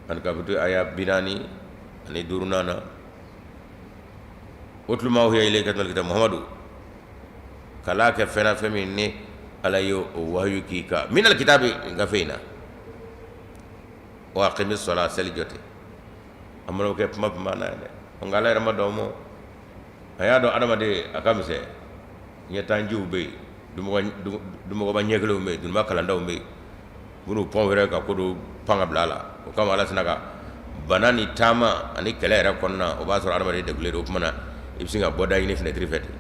Ankabutu aya 45nan na utlu ma uhiya ilayka minal kitab Muhamadu kalan kɛ fɛn na fɛn min ni Ala ye o wahayu k'i kan minal kitabi gafe in na wa aqimi sɔla seli jɔ ten an mana kɛ kuma kuma na dɛ nka Ala yɛrɛ ma dɔn ma a y'a dɔn adamaden a ka misɛn ɲɛtanjiw bɛ yen dunmɔgɔba ɲɛ kelenw bɛ yen dununba kalandaw bɛ yen minnu pɔn wɛrɛ ka ko dɔ pan ka bila a la o kama Ala sina ka bana ni taama ani kɛlɛ yɛrɛ kɔnɔna o b'a sɔrɔ adamaden degunnen don o tuma na i bɛ sin ka bɔda ɲini fenêtre fɛ ten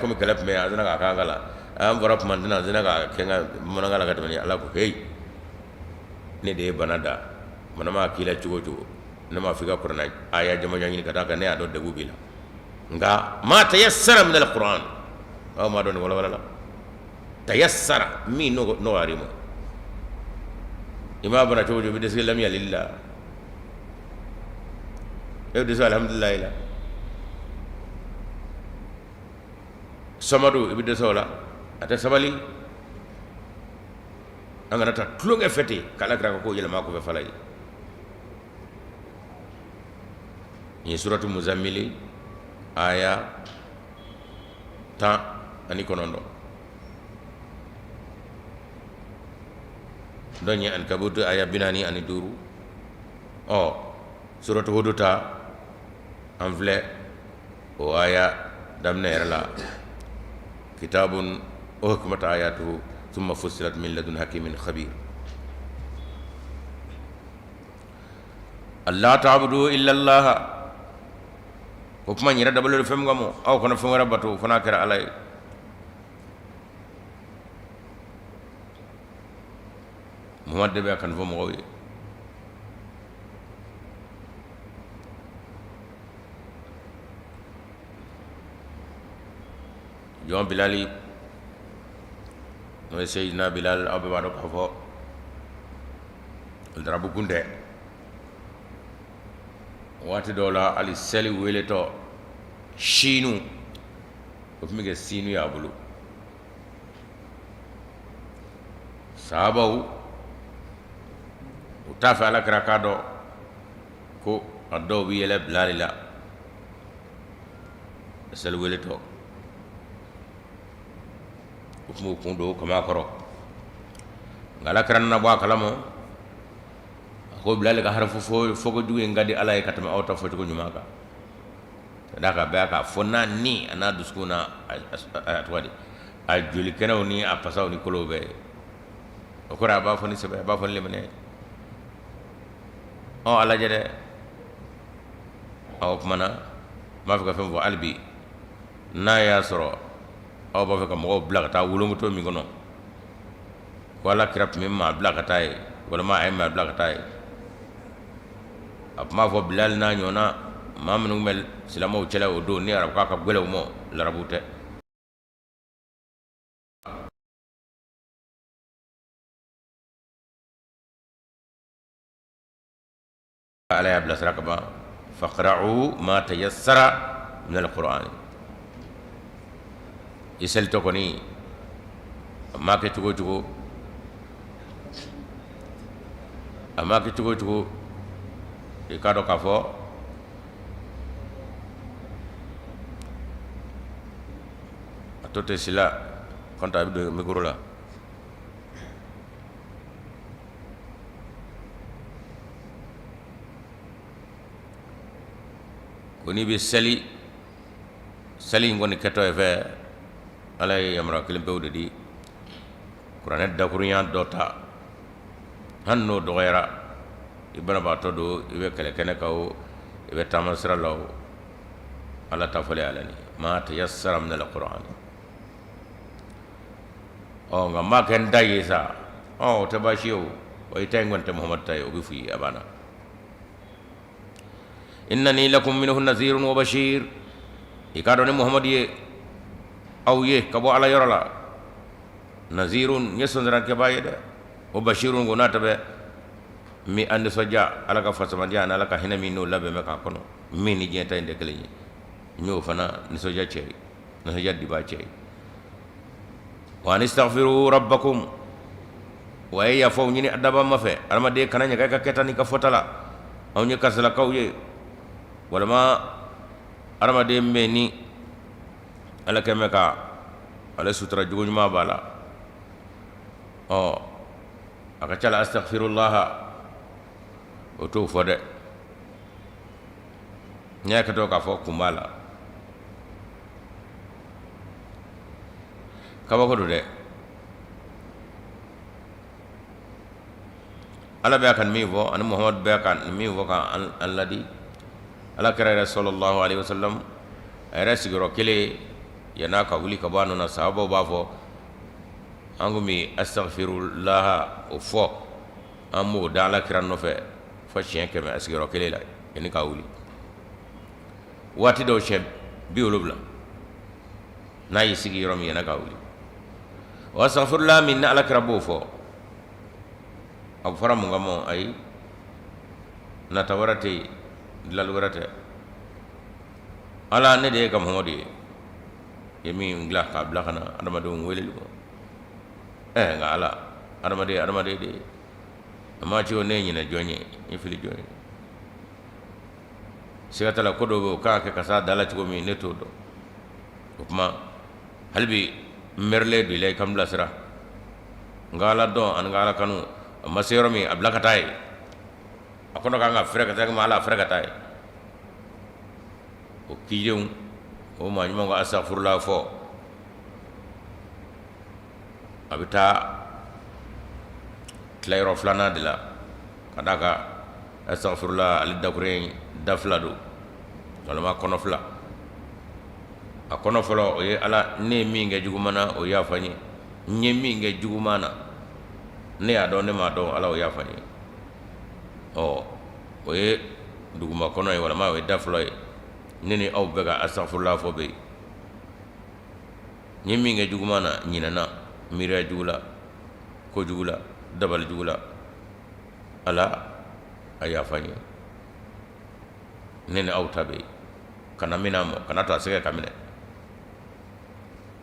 komi kɛlɛ tun bɛ yen an sina k'a k'an kan la an bɔra tuma tɛna an sina k'a kɛ n ka bamanankan la ka tɛmɛ ni Ala ko heyi ne de ye bana da bana maa k'i la cogo o cogo ne m'a fɔ i ka kuranɛ aya jamajan ɲini ka d'a kan ne y'a dɔn degun b'i la nka ma tayassara min al-Qur'an aw m'a dɔn nin walawala la tayassara min nɔgɔyara i ma i m'a bana cogo cogo i bɛ dɛsɛ lam yalid la e bɛ dɛsɛ alhamdulilayi la samadu i bɛ dɛsɛ o la a tɛ sabali an kana taa tulonkɛ fɛ ten k'Ala kira ka ko yɛlɛma kɔfɛ fala ye nin ye suratu muzamili aya 19 dɔ ye ankabutu aya 45 ɔ suratu hudu ta an filɛ o aya daminɛ yɛrɛ la kitabun uhkimat ayatuhu thumma fussilat min ladun hakimin khabir alla ta'budu illa Allah o kuma in yɛrɛ dabɔlen don fɛn min kama aw kana fɛn wɛrɛ bato fo n'a kɛra Ala ye Muhamadu de bɛ ka nin fɔ mɔgɔw ye jɔn Bilali n'o ye Seyidina Bilali aw bɛɛ b'a dɔn k'a fɔ larabu kun tɛ waati dɔw la hali seli weeletɔ sinu o tun bɛ kɛ sinu y'a bolo sahabaw u t'a fɛ ala kira k'a dɔn ko a dɔw bɛ yɛlɛ Bilali la seli weeletɔ u tun b'u kun don kaman kɔrɔ nka ala kira nana bɔ a kalama a ko Bilali ka harafu fɔko jugu in ka di ala ye ka tɛmɛ aw ta fɔcogo ɲuman kan ka d'a kan bɛɛ k'a fɔ n'a ni a n'a dusukun n'a a tɔgɔ di a joli kɛnɛw ni a pasaw ni kolow bɛɛ ye o kɔrɔ a b'a fɔ ni sɛbɛ a b'a fɔ ni limaniya ye ɔ a lajɛ dɛ o tuma na n b'a fɛ ka fɛn fɔ hali bi n'a y'a sɔrɔ aw b'a fɛ ka mɔgɔw bila ka taa wolonkoto min kɔnɔ ko ala kira tun bɛ maa bila ka taa yen walima a ye maa bila ka taa yen a tun b'a fɔ Bilali n'a ɲɔgɔnna maa minnu bɛ silamɛw cɛla o don ni arabukan ka gɛlɛn u ma larabu tɛ Ala y'a bilasira ka ban faqra'u ma tayassara min al-Qur'an i selitɔ kɔni a maa kɛ cogo o cogo a maa kɛ cogo o cogo i k'a dɔn k'a fɔ a to tɛ sila kɔnta a bɛ don micro la Ko n'i bɛ seli seli in kɔni kɛtɔ ye fɛ ala ye yamaruya kelen pewu de di kuranɛ dakurunya dɔ ta hali n'o dɔgɔyara i banabaatɔ don i bɛ kɛlɛ kɛnɛ kan o i bɛ taama sira la o ala ta fɔlen ala ni ma tayassara min al-Qur'an ɔ nka n b'a kɛ n ta ye sa ɔ o tɛ baasi ye o wa i ta in kɔni tɛ Muhamadu ta ye o bɛ f'i ye a banna innani lakum minhu nazirun wa bashir i k'a dɔn ne Muhamadu ye aw ye ka bɔ ala yɔrɔ la nazirun n ye sɔnsirankɛbaa ye dɛ wa bashirun ko n'a tɛ bɛ min an nisɔndiya ala ka fasamandiya ani ala ka hinɛ min n'o labɛn bɛ k'a kɔnɔ min ni diɲɛ ta in tɛ kelen ye n y'o fana nisɔndiya cɛ ye nisɔndiya dibaa cɛ ye wa anistaghfiru rabbakum Wa a ye yafaw ɲini a dabaa ma fɛ. Adamaden kana ɲaga i ka kɛta n'i ka fɔta la. Anw ye karisalakaw ye, walima adamaden bɛ ni Ala kɛlen bɛ ka ale sutura, jogo ɲuman b'a la. Ɔ, a ka ca la, astaghfirullah, o t'o fɔ dɛ. N'i y'a kɛtɔ k'a fɔ, kun b'a la. Kabako don dɛ. Ala bɛ ka min fɔ ani Muhamadu bɛ ka min fɔ ka an ladi, Ala kira yɛrɛ sallallahu alaihi wasallam, a yɛrɛ sigiyɔrɔ kelen yann'a ka wuli ka bɔ a nɔ na, sahabaw b'a fɔ, an kun bɛ astaghfirullah o fɔ, an b'o da Ala kira nɔfɛ fo siɲɛ 100 a sigiyɔrɔ kelen la yanni ka wuli. Waati dɔw siɲɛ 70 n'a y'i sigi yɔrɔ min yanni ka wuli. O astaghfirullah min ni Ala kira b'o fɔ, a fɔra mun kama? Ayi, nata wɛrɛ tɛ yen, dilali wɛrɛ tɛ. Ala, ne de ye ka Muhamadu ye, ye min dilan k'a bila ka na adamadenw weleli kɔ. Nka Ala, adamaden, adamaden de ye. A ma ci o, ne ye ɲinɛ jɔn ye, n ye fili jɔn ye. Siga t'a la, ko dɔw bɛ yen, o kan ka kɛ ka s'a da la cogo min, ne t'o dɔn. O tuma, hali bi n mɛrilen don i la, i ka n bilasira. N ka Ala dɔn ani n ka Ala kanu, a ma se yɔrɔ min, a bila ka taa yen. A kɔnɔ kan ka fɛrɛ ka taa, Ala, fɛrɛ ka taa yen. O cidenw, o maa ɲuman ka astaghfirullah fɔ, a bɛ taa tilayɔrɔ filanan de la, ka d'a kan astaghfirullah, ale dakuruɲɛ da fila don, walima kɔnɔ fila. A kɔnɔ fɔlɔ, o ye Ala, ne ye min kɛ juguman na, o yafa n ye. N ye min kɛ juguman na, ne y'a dɔn, ne m'a dɔn, Ala, o yafa n ye. Ɔ, o ye duguma kɔnɔ ye, walima o ye da fɔlɔ ye. Ne ni aw bɛɛ ka astaghfirullah fɔ bɛ yen. N ye min kɛ juguman na, ɲinɛna, miiriya jugu la, kojugu la, dabali jugu la, Ala, a yafa n ye. Ne ni aw ta bɛ yen. Kana minɛ a ma, kana to a sɛgɛ ka minɛ.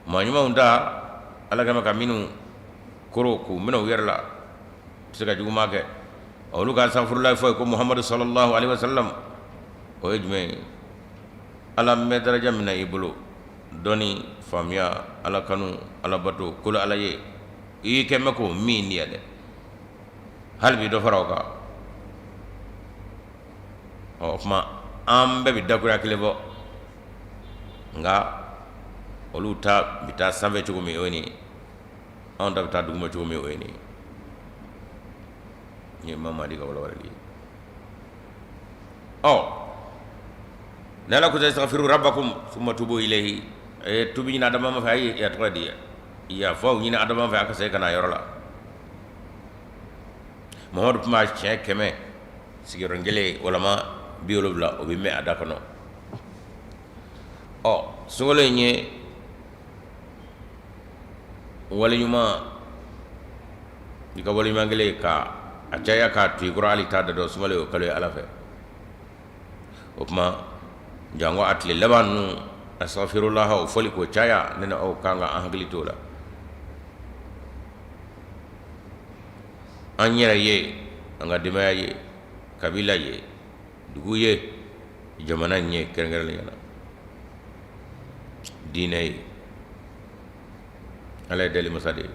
Maa ɲumanw ta, Ala kama, ka minnu koro k'u minɛ u yɛrɛ la, u tɛ se ka juguman kɛ, olu ka astaghfirullah fɔ ye ko Muhamadu sallallahu alaihi wasallam, o ye jumɛn ye? Ala, n bɛ daraja min na i bolo, dɔnni, faamuya, Ala kanu, Ala bato, kolo Ala ye, i kɛ mɛn k'o min di yan dɛ, hali bi dɔ fara o kan. Ɔ, o tuma an bɛɛ bɛ dakuruya kelen fɔ, nka olu ta bɛ taa sanfɛ cogo min, o ye nin ye. Anw ta bɛ taa duguma cogo min, o ye nin ye. Nin ye Mamadi ka walawalali ye. Ɔ, ni Ala ko istaghfiru rabbakum thumma tubu ilayhi, a ye tubi ɲini adama fɛ, a ye ya tɔgɔ di, yafaw ɲini adama fɛ, a ka segin ka na yɔrɔ la. Mamadu tun b'a siɲɛ 100 sigiyɔrɔ kelen walima 70, o bɛ mɛn a da kɔnɔ. Ɔ, sunkalo in ye waleɲuman, i ka waleɲuman kelen ka a caya k'a to i kɔrɔ, hali t'a da dɔn. Sunkalo ye o kalo ye Ala fɛ. O tuma, janko a tile laban ninnu, astaghfirullah o fɔli k'o caya, ne ni aw kan ka an hakili t'o la, an yɛrɛ ye, an ka denbaya ye, kabila ye, dugu ye, jamana in ye, kɛrɛnkɛrɛnnenya la diinɛ ye. Ala ye deli masa de ye.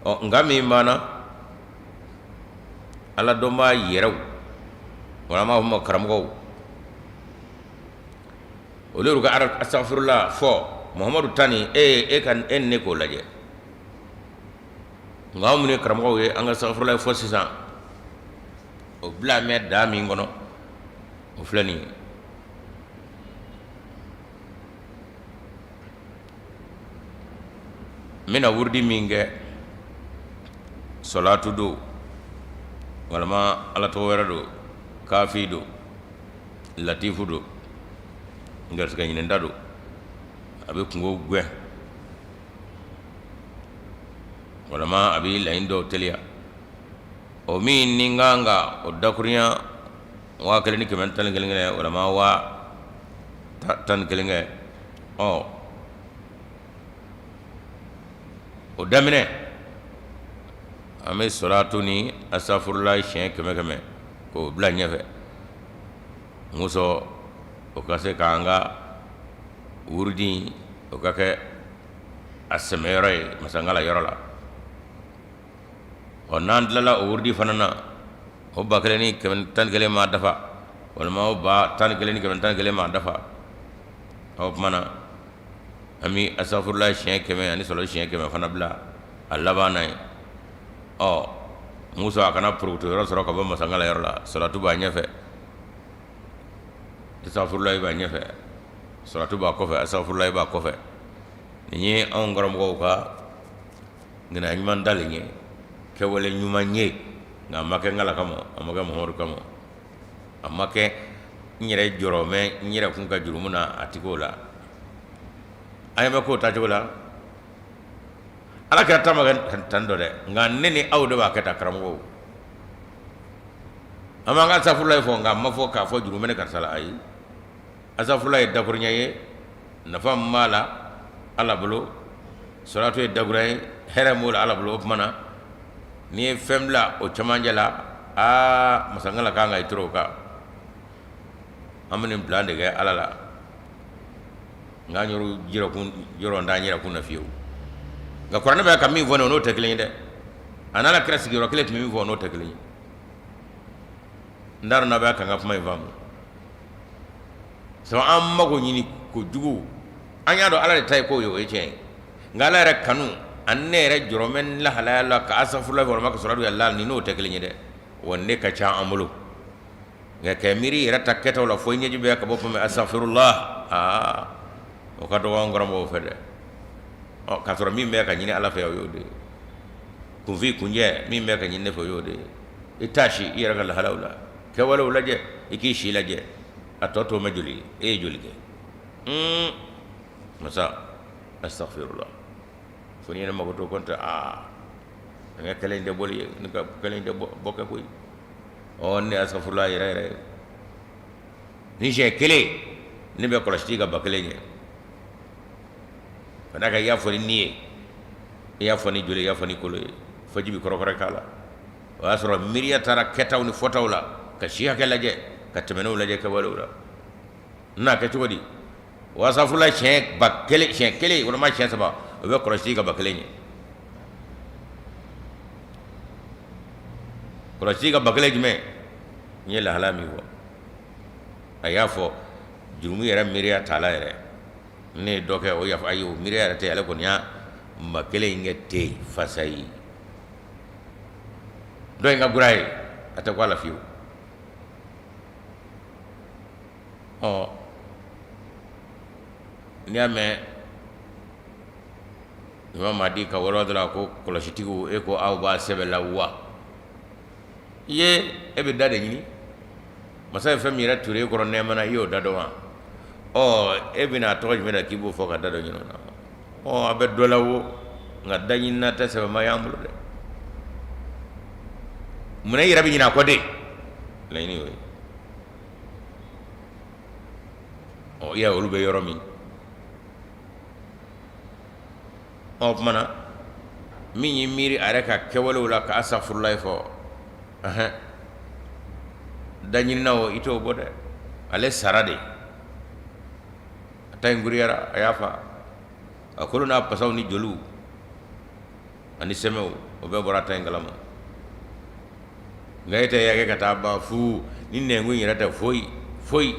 Ɔ, nka min banna Ala dɔnbaa yɛrɛw, wala an b'a fɔ ma karamɔgɔw, olu yɛrɛ ka astaghfirullah fɔ Muhamadu ta nin, e e ka e ni ne k'o lajɛ. Nka anw minnu ye karamɔgɔw ye, an ka astaghfirullah fɔ sisan, o bila mɛn da min kɔnɔ, o filɛ nin ye. N bɛna wurudi min kɛ, sɔlatu don walima Ala tɔgɔ wɛrɛ don, kafi don, latifu don, garisɛgɛ ɲininta don, a bɛ kungo gɛn walima a bɛ laɲini dɔw teliya, o min ni kan ka o dakurunya 1111 kɛ walima 10,011 kɛ, ɔ, o daminɛ An bɛ sɔlatu ni asafurulayi siɲɛ kɛmɛ kɛmɛ k'o bila ɲɛfɛ muso o ka se k'an ka wurudi o ka kɛ a sɛmɛyɔrɔ ye masankala yɔrɔ la. Ɔ n'an tilala o wurudi fana na, o 1111 maa dafa walima o 11111 maa dafa, o tuma na an bɛ asafurulayi siɲɛ 100 ani sɔlatu siɲɛ 100 fana bila a laban na yen. Ɔ muso a kana porokoto yɔrɔ sɔrɔ ka bɔ masankala yɔrɔ la. Sɔlatu b'a ɲɛfɛ, asafurulayi b'a ɲɛfɛ, sɔlatu b'a kɔfɛ, asafurulayi b'a kɔfɛ. Nin ye anw karamɔgɔw ka ŋaniya ɲuman dalen ye, kɛwale ɲuman ye, nka a ma kɛ nkala kama, a ma kɛ Muhamadu kama, a ma kɛ n yɛrɛ jɔrɔ mɛ n yɛrɛ kun ka jurumu na, a tɛ k'o la. An ɲɛ bɛ k'o taacogo la. Ala kira ta ma kɛ tan dɔ dɛ, nka ne ni aw de b'a kɛ tan. Karamɔgɔw, an b'an ka asafurulayi fɔ, nka a ma fɔ k'a fɔ jurumu bɛ ne karisa la. Ayi, asafurulayi ye dakuruɲɛ ye, nafa min b'a la Ala bolo. Sɔlatu ye dakuruɲɛ ye, hɛrɛ b'o la Ala bolo. O tuma na n'i ye fɛn bila o cɛmancɛ la, aa masankala kan ka i toro o kan. An bɛ nin bila de kɛ Ala la, nka an yɛrɛ jɔrɔ t'an yɛrɛ kun na fiyewu. Nka kuranɛ bɛ ka min fɔ nin, o n'o tɛ kelen ye dɛ. A n'Ala kira sigiyɔrɔ kelen tun bɛ min fɔ, o n'o tɛ kelen ye. N t'a dɔn n'a bɛ ka n ka kuma in faamu. Sabu an mago ɲini kojugu, an y'a dɔn Ala de ta ye ko ye, o ye tiɲɛ ye, nka Ala yɛrɛ kanu ani ne yɛrɛ jɔrɔ bɛ lahalaya la ka asafurulayi walima ka sɔlatu kɛ la, nin n'o tɛ kelen ye dɛ. Wa ne ka ca an bolo, nka kɛ miiri yɛrɛ ta kɛtaw la fo i ɲɛji bɛ ka bɔ fɛn asafurula, aa o ka dɔgɔ an karamɔgɔw fɛ dɛ. Ɔ k'a sɔrɔ min bɛ ka ɲini Ala fɛ, o y'o de ye. Kunfin kunjɛ min bɛ ka ɲini ne fɛ, o y'o de ye. I taasi i yɛrɛ ka lahalaw la, kɛwalew lajɛ, i k'i si lajɛ, a tɔ to mɛ joli ye, e ye joli kɛ? Masa astaghfirullah, fo n'i yɛrɛ mago to kɔntɛ. Aa an ka kɛlɛ in tɛ bɔli ye, ne ka kɛlɛ in tɛ bɔ kɛ koyi. Ɔ ne astaghfirullah yɛrɛ yɛrɛ ni siɲɛ kelen ne bɛ kɔlɔsi ka 1000 ɲɛ. Ka d'a kan i y'a fɔ ni ni ye, i y'a fɔ ni joli, i y'a fɔ ni kolo ye, faji bɛ kɔrɔkɔrɔ k'a la. O y'a sɔrɔ miiriya taara kɛtaw ni fɔtaw la, ka si hakɛ lajɛ, ka tɛmɛnenw lajɛ kɛwalew la. N n'a kɛ cogo di? O asafurula siɲɛ 1000, siɲɛ kelen walima siɲɛ saba, o bɛ kɔlɔsi ka 1000 ɲɛ. Kɔlɔsi ka 1000 jumɛn? N ye lahala min fɔ, a y'a fɔ jurumu yɛrɛ miiriya t'a la yɛrɛ. Ne ye dɔ kɛ, o yafa, ayi, o miiriya yɛrɛ tɛ. Ale kɔni y'a 1000 in kɛ ten fasa ye. Dɔ in ka gura ye, a tɛ ko a la fiyewu. Ɔ n'i y'a mɛn Imam Mahdi ka walawalali dɔ la ko kɔlɔsitigiw, e ko aw b'a sɛbɛ la wa? I ye e bɛ da de ɲini. Masa ye fɛn min yɛrɛ ture e kɔrɔ nɛɛma na, i y'o da dɔn wa? Ɔ e bɛna a tɔgɔ jumɛn na k'i b'o fɔ ka da dɔ ɲini o na? Ɔ a bɛ dɔ la wo, nka da ɲinina tɛ sɛbɛma y'an bolo dɛ. Munna i yɛrɛ bɛ ɲinɛ a kɔ de? Laɲini y'o ye. Ɔ i y'a ye olu bɛ yɔrɔ min. Ɔ o tuma na min y'i miiri a yɛrɛ ka kɛwalew la ka asafurulayi fɔ, ɛhɛn, daɲinina o, i t'o bɔ dɛ. Ale sara de, a ta in guruyara, a y'a fa a kolo n'a pasaw ni joliw ani sɛmɛw, o bɛɛ bɔra ta in kalama. Nka e tɛ y'a kɛ ka taa ban fu ni nɛnkun yɛrɛ tɛ foyi foyi.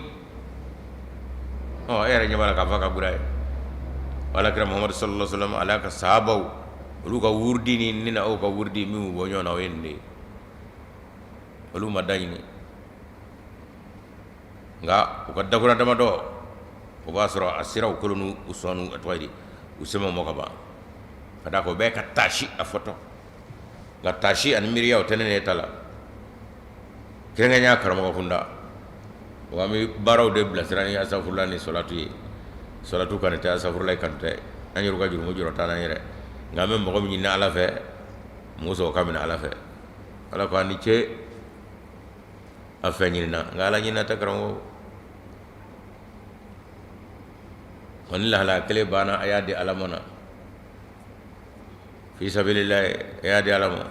Ɔ e yɛrɛ ɲɛ b'a la k'a fɔ a ka gura ye. Ala kira Muhamadu sallallahu alaihi wasallam, ala ka sahabaw, olu ka wurudi ni ne n'aw ka wurudi min bɔ ɲɔgɔn na, o ye nin de ye. Olu ma da ɲini, nka u ka dakura damadɔ, o b'a sɔrɔ a sera u kolo n'u sɔn, a tɔgɔ ye di, u sɛmɛw ma ka ban. Ka d'a kan o bɛɛ ka taasi a fɔtɔ, nka taasi ani miiriya o tɛ ne ne ta la, kɛrɛnkɛrɛnya karamɔgɔ kunda. Wa an bɛ baaraw de bilasira ni asafurula ni sɔlatu ye. Sɔlatu kanu tɛ, asafurula kanu tɛ, an yɛrɛ ka jurumu jɔrɔ t'an na yɛrɛ. Nka an bɛ mɔgɔ min ɲini Ala fɛ, mɔgɔ sɔrɔ ka minɛ Ala fɛ. Ala ko a ni ce a fɛ ɲinina, nka Ala ɲinina tɛ karamɔgɔ. Wa ni lahalaya kelen banna, a y'a di Ala ma na fi sabilillahi, a y'a di Ala ma.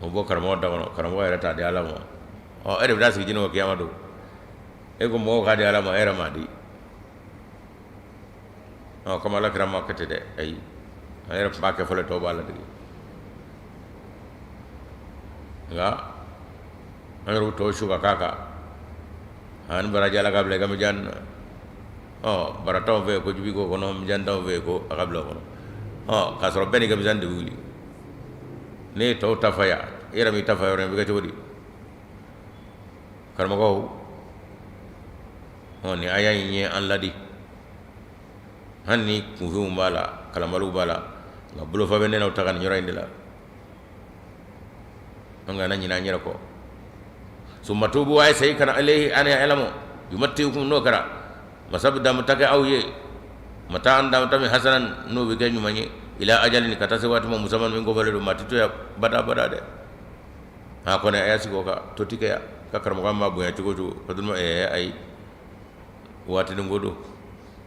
O bɔ karamɔgɔ da kɔnɔ, karamɔgɔ yɛrɛ t'a di Ala ma. Ɔ, e de bɛ taa sigi jɛnɛ ko kiyama don, e ko mɔgɔw k'a di Ala ma, e yɛrɛ m'a di. Ɔ, komi Ala kira ma kɛ ten dɛ, ayi, an yɛrɛ tun b'a kɛ fɔlɔ, tɔw b'a ladege. Nka an yɛrɛ tɔw su ka k'a kan ani baraji Ala k'a bila i ka mijan na. Ɔ, bara t'anw fɛ ko jubi k'o kɔnɔ, mijan t'anw fɛ ko a ka bila o kɔnɔ. Ɔ, k'a sɔrɔ bɛɛ n'i ka mijan de bɛ wuli. Ne ye tɔw ta fa yan, e yɛrɛ m'i ta fa yɔrɔ in, bɛ kɛ cogo di? Karamɔgɔw, ɔ, nin aya in ye an ladi. Hali ni kunfinw b'a la, kalanbaliw b'a la, nka bolofa bɛ ne n'aw ta ka nin yɔrɔ in de la. An kana ɲinɛ an yɛrɛ kɔ. Summa tubu, a ye segin ka na ilayhi, ani Ala ma. Yumatti'ukum, n'o kɛra masa bɛ damu ta kɛ aw ye, mata'an, damu ta min, hasanan, n'o bɛ kɛ ɲuman ye, ila ajalin, ka taa se waati ma, musamman, min kofɔlen don. Maa tɛ to yan bada bada dɛ. A kɔni a y'a sigi o kan to tɛ kɛ yan ka karamɔgɔ ma bonya cogo cogo ka dun. Ɛɛ, ayi, waatinin ko don,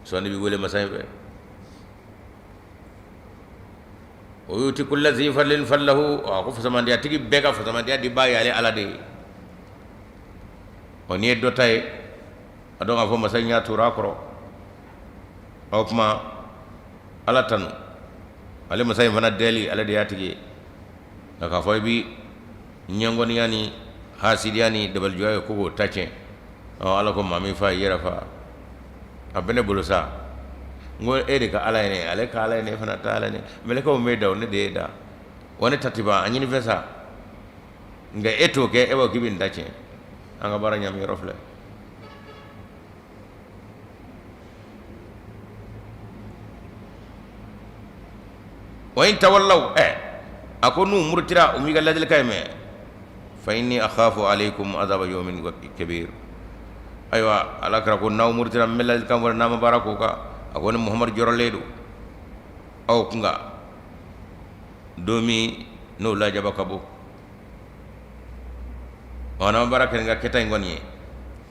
sɔɔni b'i wele masa in fɛ. Wa yuti kulla zi fadlin fadlahu, a ko fasamandiya tigi bɛɛ ka fasamandiya di baa y'ale Ala de ye. Ɔ, n'i ye dɔ ta ye, a dɔn k'a fɔ masa in y'a tora a kɔrɔ. O tuma Ala tanu, ale masa in fana dɛli, ale de y'a tigi ye. Nka k'a fɔ i bɛ ɲɛngɔniya ni hasidiya ni dabalijuguya ye ko k'o ta tiɲɛ, ɔ, Ala ko maa min fa i yɛrɛ fa, a bɛ ne bolo sa. N ko e de ka Ala ye ne, ale ka Ala ye ne fana ta Ala ye ne. Mɛlɛkɛw m'e da o, ne de y'e da wa, ne ta tɛ ban, a ɲini fɛ sa. Nka e t'o kɛ, e b'a fɔ k'i bɛ nin ta tiɲɛ. An ka baara ɲami yɔrɔ filɛ. Wa in tawallaw, ɛ, a ko n'u murutira, u m'i ka ladilikan in mɛn, fa inni akhafu alaykum azaba yawmin kabir. Ayiwa, Ala kira ko n'aw murutira, n bɛ ladilikan fɔ, n'a ma baara k'o kan, a ko ni Muhamadu jɔrɔlen don aw kun kan don min n'o lajaba ka bon. Ɔ, n'aw ma baara kɛ n ka kɛta in kɔni ye,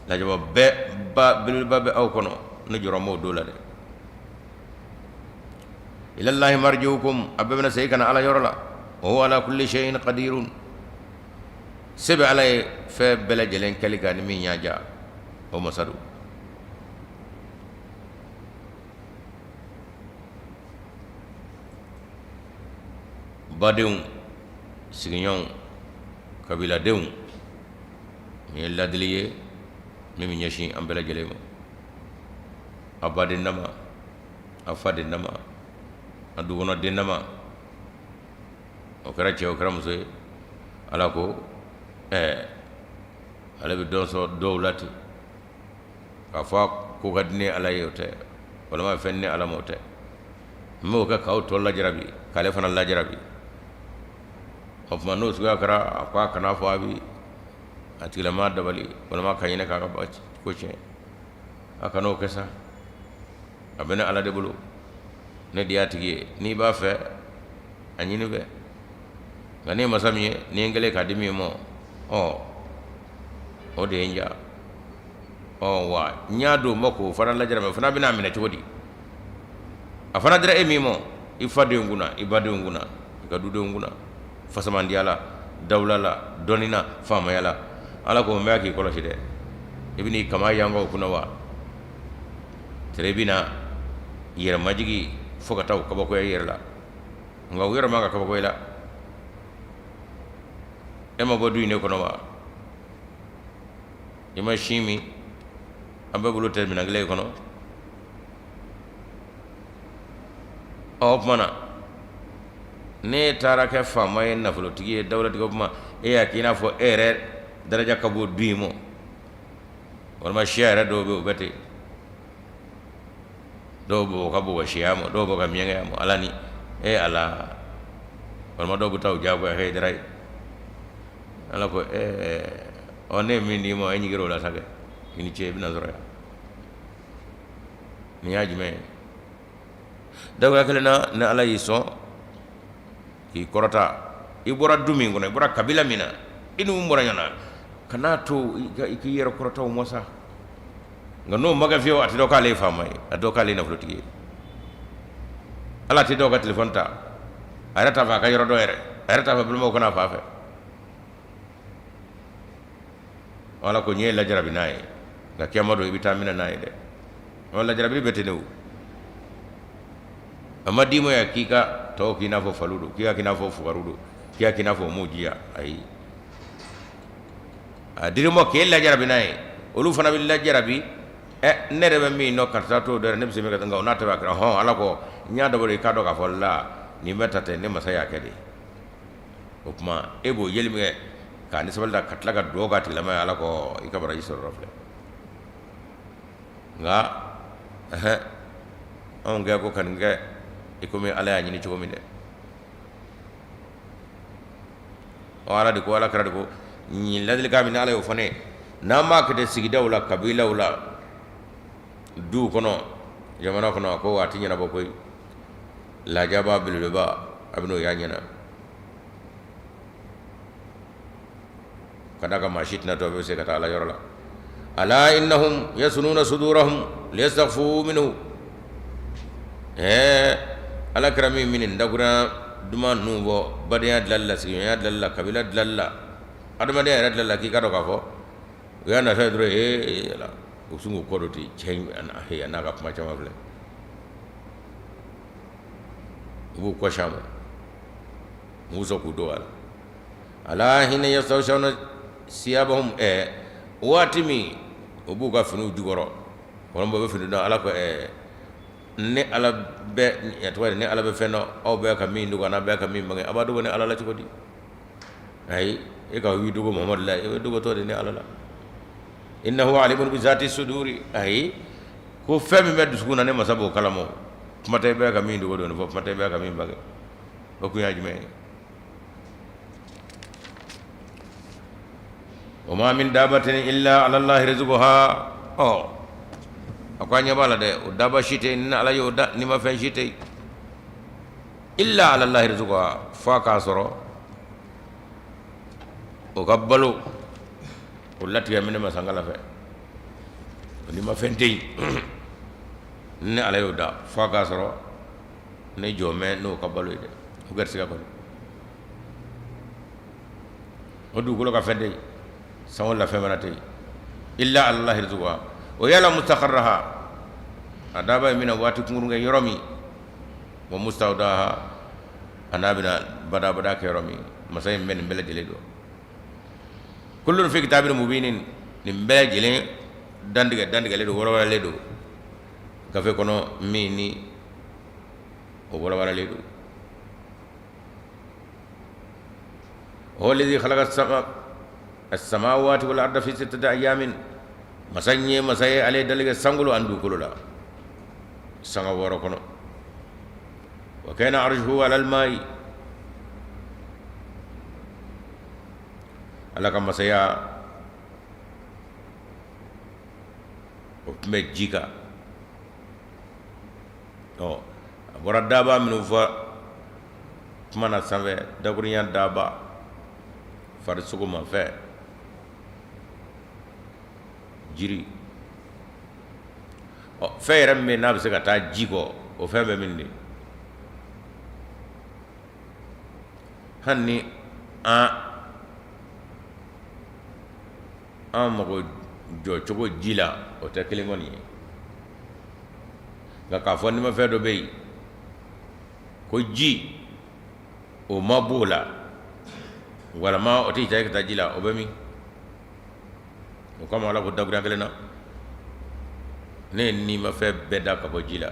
lajaba bɛɛ ba belebeleba bɛ aw kɔnɔ, ne jɔrɔ m'o don la dɛ. Ilallahi marji'ukum, a bɛɛ bɛna segin ka na Ala yɔrɔ la. Wa huwa ala kulli shay'in qadirun, se bɛ Ala ye fɛn bɛɛ lajɛlen kɛli kan ni min y'a diya, o masa don. Badenw, sigiɲɔgɔnw, kabiladenw, nin ye ladili ye min bɛ ɲɛsin an bɛɛ lajɛlen ma, a baden dama, a faden dama, a dukɔnɔden dama, o kɛra cɛ, o kɛra muso ye. Ala ko ɛɛ, ale bɛ dɔ sɔrɔ dɔw la ten k'a fɔ ko ka di ne Ala ye, o tɛ, walima fɛn ne Ala ma, o tɛ. N b'o kɛ k'aw tɔ lajarabi, k'ale fana lajarabi. O tuma n'o suguya kɛra, a ko a kana fɔ a bɛ a tigilamaa dabali walima ka ɲinɛ k'a ka ko tiɲɛ. A kana o kɛ sa, a bɛ ne Ala de bolo, ne de y'a tigi ye. N'i b'a fɛ, a ɲini fɛ. Nka ne ye masa min ye, ni ye n kɛlen k'a di min ma, ɔ, o de ye n ja. Ɔ, wa n y'a don ma k'o fana lajarabi, o fana bɛna a minɛ cogo di? A fana dira e min ma, i fadenw kunna, i badenw kunna, i ka dudenw kunna, fasamandiya la, dawula la, dɔnni na, faamaya la, Ala ko n bɛ k'i kɔlɔsi dɛ. I bɛn'i kaman yanka o kunna wa? Tere i bɛna yɛrɛ majigi fo ka taa o kabakoya i yɛrɛ la. Nka u yɛrɛ man ka kabako i la. E ma bɔ du in de kɔnɔ wa? I ma sin min? An bɛɛ bolo tɛ minɛn kelen kɔnɔ. Ɔ, o tuma na ne taara kɛ faama ye, nafolotigi ye, dawulatigi. O tuma e y'a k'i n'a fɔ e yɛrɛ daraja ka bon du in ma, walima siya yɛrɛ dɔw bɛ yen, o bɛ ten. Dɔw bɛ o ka bon ka siya ma, dɔw bɛ ka miyankaya ma. Ala ni e Ala, walima dɔw bɛ taa u jagoya hɛrɛ ye. Ala ko ɛɛ, ɔ, ne ye min d'i ma, e ɲigir'o la sa kɛ, i ni ce, i bɛna sɔrɔ yan. Nin y'a jumɛn ye? Dagoya kelen na, ni Ala y'i sɔn k'i kɔrɔta, i bɔra du min kɔnɔ, i bɔra kabila min na, i ni mun bɔra ɲɔgɔn na, kan'a to i k'i yɛrɛ kɔrɔta o ma sa. Nka n'o ma kɛ fiyewu, a tɛ dɔn k'ale ye faama ye, a tɛ dɔn k'ale ye nafolotigi ye. Ala tɛ dɔw ka telefɔni ta, a yɛrɛ t'a fɛ a ka yɔrɔ dɔn yɛrɛ, a yɛrɛ t'a fɛ balimaw kana fa fɛ. Ala ko n y'e lajarabi n'a ye, nka kiyama don i bɛ taa minɛ n'a ye dɛ. Ɔ lajarabili bɛ ten de o. A ma d'i ma yan k'i ka tɔw k'i n'a fɔ faliw don, k'i ka k'i n'a fɔ fugariw don, k'i ka k'i n'a fɔ u m'u jiya, ayi. A dir'i ma k'e lajarabi n'a ye, olu fana bɛ lajarabi. Ɛ ne yɛrɛ bɛ min dɔn karisa t'o dɔn, ne bɛ se min ka nka o n'a ta bɛɛ a kɛra hɔn. Ala ko n y'a dabɔ de i k'a dɔn k'a fɔ la nin bɛɛ ta tɛ, ne masa y'a kɛ de. O tuma e b'o yeli min kɛ k'a ni sabali ta ka tila ka dugawu k'a tigilama ye, Ala ko i ka baraji sɔrɔ yɔrɔ filɛ. Nka ɛhɛn, anw kɛ ko ka nin kɛ i komi Ala y'a ɲini cogo min dɛ. Ɔ Ala de ko, Ala kira de ko, nin ladilikan min Ala y'o fɔ ne ye, n'an b'a kɛ ten sigidaw la, kabilaw la, duw kɔnɔ, jamana kɔnɔ, a ko a tɛ ɲɛnabɔ koyi. Lajaba belebeleba a bɛn'o y'a ɲɛna ka d'a kan maa si tɛna to a bɛ se ka taa Ala yɔrɔ la. Ala innahum yasnuna sudurahum liyastakhfu minhu. Ɛɛ Ala kira min bɛ nin dakurunya duman ninnu fɔ badenya dilali la, sigiɲɔgɔnya dilali la, kabila dilali la, adamadenya yɛrɛ dilali la, k'i ka dɔn k'a fɔ u y'a natɔ ye dɔrɔn, ee ala, u sin k'u kɔ don ten, cɛ in a n'a ka kuma caman filɛ, u b'u kɔsi a ma, u b'u sɔn k'u don a la. Ala hina yastaghshawna siyabahum, ɛ waati min u b'u ka finiw jukɔrɔ, kɔnɔ bɛ fini dɔn. Ala ko ɛ ne Ala bɛ tɔgɔ ne Ala bɛ fɛn dɔn, aw bɛ ka min dogo n'a bɛ ka min bange, a b'a dogo ne Ala la cogo di? Ayi, e ka w'i dogo Muhamadu la, e bɛ dogotɔ de ne Ala la. Innahu alimun bi zati suduri. Ayi, ko fɛn min bɛ dusukun na, ne masa b'o kalama. Kuma tɛ i bɛ ka min dogo dɔɔnin fɔ, kuma tɛ i bɛ ka min bange. O kun ye jumɛn ye? Wa ma min dabatin illa ala Allahi rizquha. Ɔ a ko an ɲɛ b'a la dɛ, o daba si tɛ yen ni Ala y'o da, ni ma fɛn si tɛ yen illa ala Allahi rizquha, f'a k'a sɔrɔ o ka balo o latigɛ minɛ masa Ala fɛ. O ni ma fɛn tɛ yen ni Ala y'o da, f'a k'a sɔrɔ ne jɔ mɛn n'o ka balo ye dɛ, o garisigɛ kɔni o dugukolo kan fɛn tɛ yen, san la fɛn fana tɛ yen illa ala Allahi rizquha wa ya'lamu mustaqarraha. A daba in bɛna waati kunkurun kɛ yɔrɔ min, wa mustawdaha, a n'a bɛna badabada kɛ yɔrɔ min, masa in bɛ nin bɛɛ lajɛlen dɔn. Kullun fi kitabin mubinin, nin bɛɛ lajɛlen dantigɛ dantigɛlen don, walawalalen don gafe kɔnɔ min ni o walawalalen don. Huwa allazi khalaqa as-samawati wal arda fi sittati ayamin. Masa in ye masa ye, ale ye dali kɛ sankolo ani dugukolo la sanga 6 kɔnɔ. Wa kana arshuhu alal ma'i, Ala ka masaya o tun bɛ ji kan. Ɔ a bɔra daba minnu fɔ kuma na sanfɛ, dakurunya daba, farisogomafɛn, jiri, ɔ fɛn yɛrɛ min bɛ n'a bɛ se ka taa ji kɔ, o fɛn bɛ min de? Hali ni an mago jɔ cogo ji la, o tɛ kelen kɔni ye. Nka k'a fɔ nimafɛn dɔ bɛ yen ko ji o ma b'o la, walima o tɛ cɛ ka taa ji la, o bɛ min? O kama Ala ko dakurunya kelen na, ne ye nimafɛn bɛɛ da ka bɔ ji la.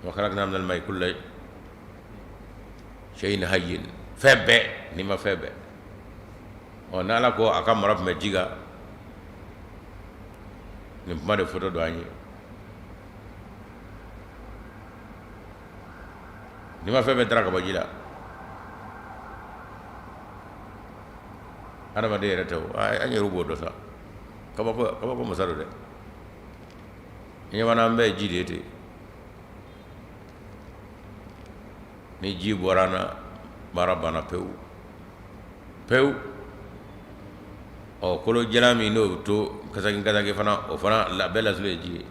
Wa khalaqna minal ma'i kulla shay'in hayyin, fɛn bɛɛ, nimafɛn bɛɛ. Ɔ n'Ala ko a ka mara tun bɛ ji kan, nin kuma de foto don an ye. Nimafɛn bɛɛ dara ka bɔ ji la, adamaden yɛrɛ tɛ o, an yɛrɛ b'o dɔn sa. Kabako kabako masa don dɛ. Ɲɛmana an bɛɛ ye ji de ye ten. Ni ji bɔra an na, baara banna pewu pewu. Ɔ kolo jalan min n'o bɛ to kasaki kasaki fana, o fana la bɛɛ lasulu ye ji ye.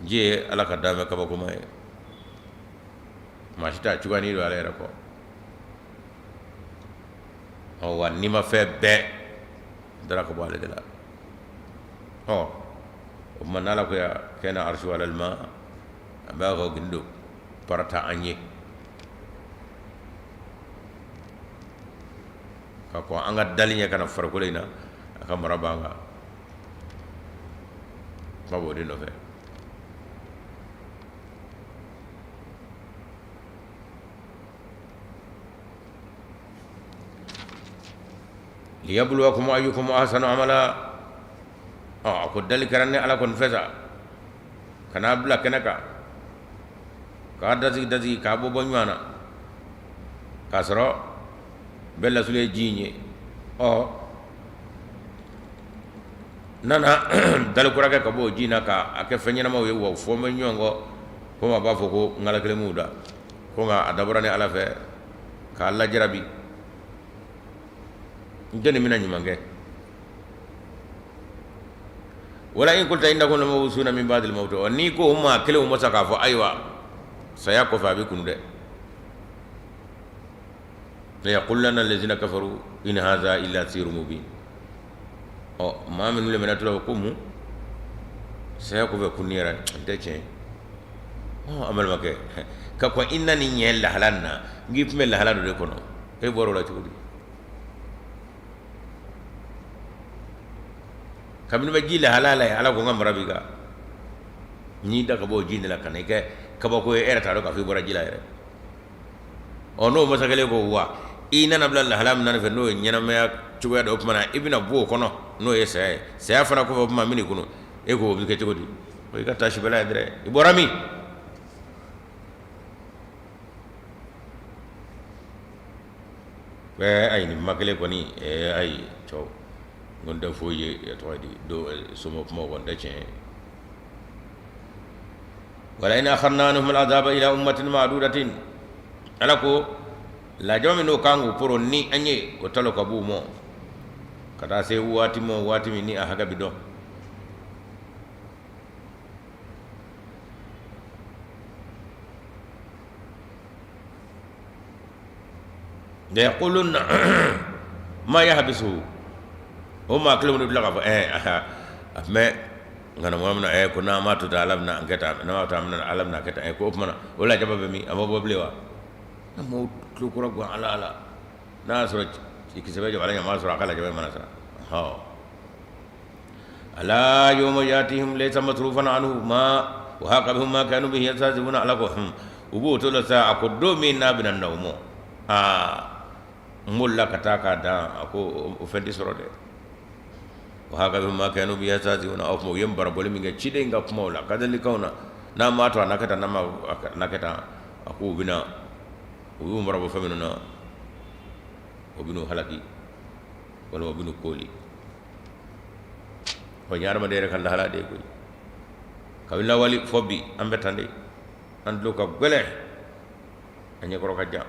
Ji ye Ala ka danfɛn kabakoma ye, maa si t'a cogoya ni don Ala yɛrɛ kɔ. Ɔ wa nimafɛn bɛɛ dara ka bɔ ale de la. Ɔ o tuma n'Ala ko ya kana arshu alal ma, a b'a ka gindo parata an ye ka kɔn an ka dali ɲɛ ka na farikolo in na, a ka mara b'an kan, kuma b'o de nɔfɛ. Liyabluwakum ayyukum ahsanu amala. Ɔ a ko dali kɛra ne Ala kɔni fɛ sa ka n'a bila kɛnɛ kan, k'a dasigi dasigi, k'a bɔ bɔ ɲɔgɔn na, k'a sɔrɔ bɛɛ lasulu ye ji in ye. Ɔ nana dali kura kɛ ka bɔ o ji in na k'a kɛ fɛn ɲɛnamaw ye, wa fɔ bɛ ɲɔgɔn kɔ komi a b'a fɔ ko ŋala kelen m'u da ko, nka a dabɔra ne Ala fɛ k'a lajarabi n jɔnni bɛna ɲuman kɛ. Wala in qulta innakum lamab'usuna min ba'dil mawt, ɔ n'i ko o maa kelenw ma sa k'a fɔ ayiwa saya kɔfɛ a bɛ kunu dɛ, la yaqulanna allazina kafaru in hadha illa sihrun mubin. Ɔ maa minnu lemana tura ko mun saya kɔfɛ kunni yɛrɛ n tɛ tiɲɛ ye. Ɔ an balimakɛ, ka kɔn i nani ɲɛ lahala nin na, n k'i tun bɛ lahala dɔ de kɔnɔ, e bɔra o la cogo di? Kabini bɛ ji lahala la ye, Ala ko n ka mara b'i kan, n'i da ka bɔ o ji de la ka na i kɛ kabako ye, e yɛrɛ t'a dɔn k'a fɔ i bɔra ji la yɛrɛ. Ɔ n'o masa kelen ko wa i nana bila lahala min na fɛ, n'o ye ɲɛnamaya cogoya dɔ, o tuma na i bɛna bɔ o kɔnɔ, n'o ye saya ye, saya fana kɔfɛ o tuma min kɔnɔ, e ko o bɛ kɛ cogo di? O i ka taa sibala ye dɛ, i bɔra min? Ɛɛ ayi, nin ma kelen kɔni, ɛɛ ayi cɛw, n ko n tɛ foyi ye, tɔgɔ ye di, soma kuma kɔni tɛ tiɲɛ ye. Wala in akharna anhum al'azaba ila ummatin ma'dudatin, Ala ko lajaba min n'o kan k'u poro ni an ye o talo ka b'u mɔ ka taa se waati ma, waati min ni a hakɛ bɛ dɔn. La yaqulunna ma yahbisuhu, o maa kelen bɛ tila k'a fɔ ɛɛ a tun bɛ ŋanamu min na, ko n'an m'a to tan Ala bɛna an kɛ tan, n'an m'a to tan Ala bɛna kɛ tan, ko o tuma na o lajaba bɛ min, a ma bɔ bilen wa? Ne m'o tulo kura gan Ala la, n'a y'a sɔrɔ kisɛ bɛ jɔ Ala ɲɛ, a m'a sɔrɔ a ka lajaba mana sa. Ɔ ala yawma yatihim laysa masrufan anhu ma wa haqa bihim ma kanu bihi yastahzi'una. Ala ko u b'o to la sa, a ko don min n'a bɛna na u mɔ, aa n bolila ka taa k'a dan, a ko o fɛn tɛ sɔrɔ dɛ. Wa haqa bihim ma kanu bihi yastahzi'una, o tuma u ye barabɔli min kɛ ciden in ka kumaw la, kadalikanw na, n'a m'a to a na kɛ tan, n'a ma na kɛ tan, a ko u bɛna u y'u marabɔ fɛn minnu na, o bɛn'u halaki walima u bɛn'u kooli. O ye hadamaden yɛrɛ ka lahala de ye koyi. Kabini lawale fɔ bi, an bɛ tan de, an tulo ka gɛlɛn, an ɲɛkɔrɔ ka jan.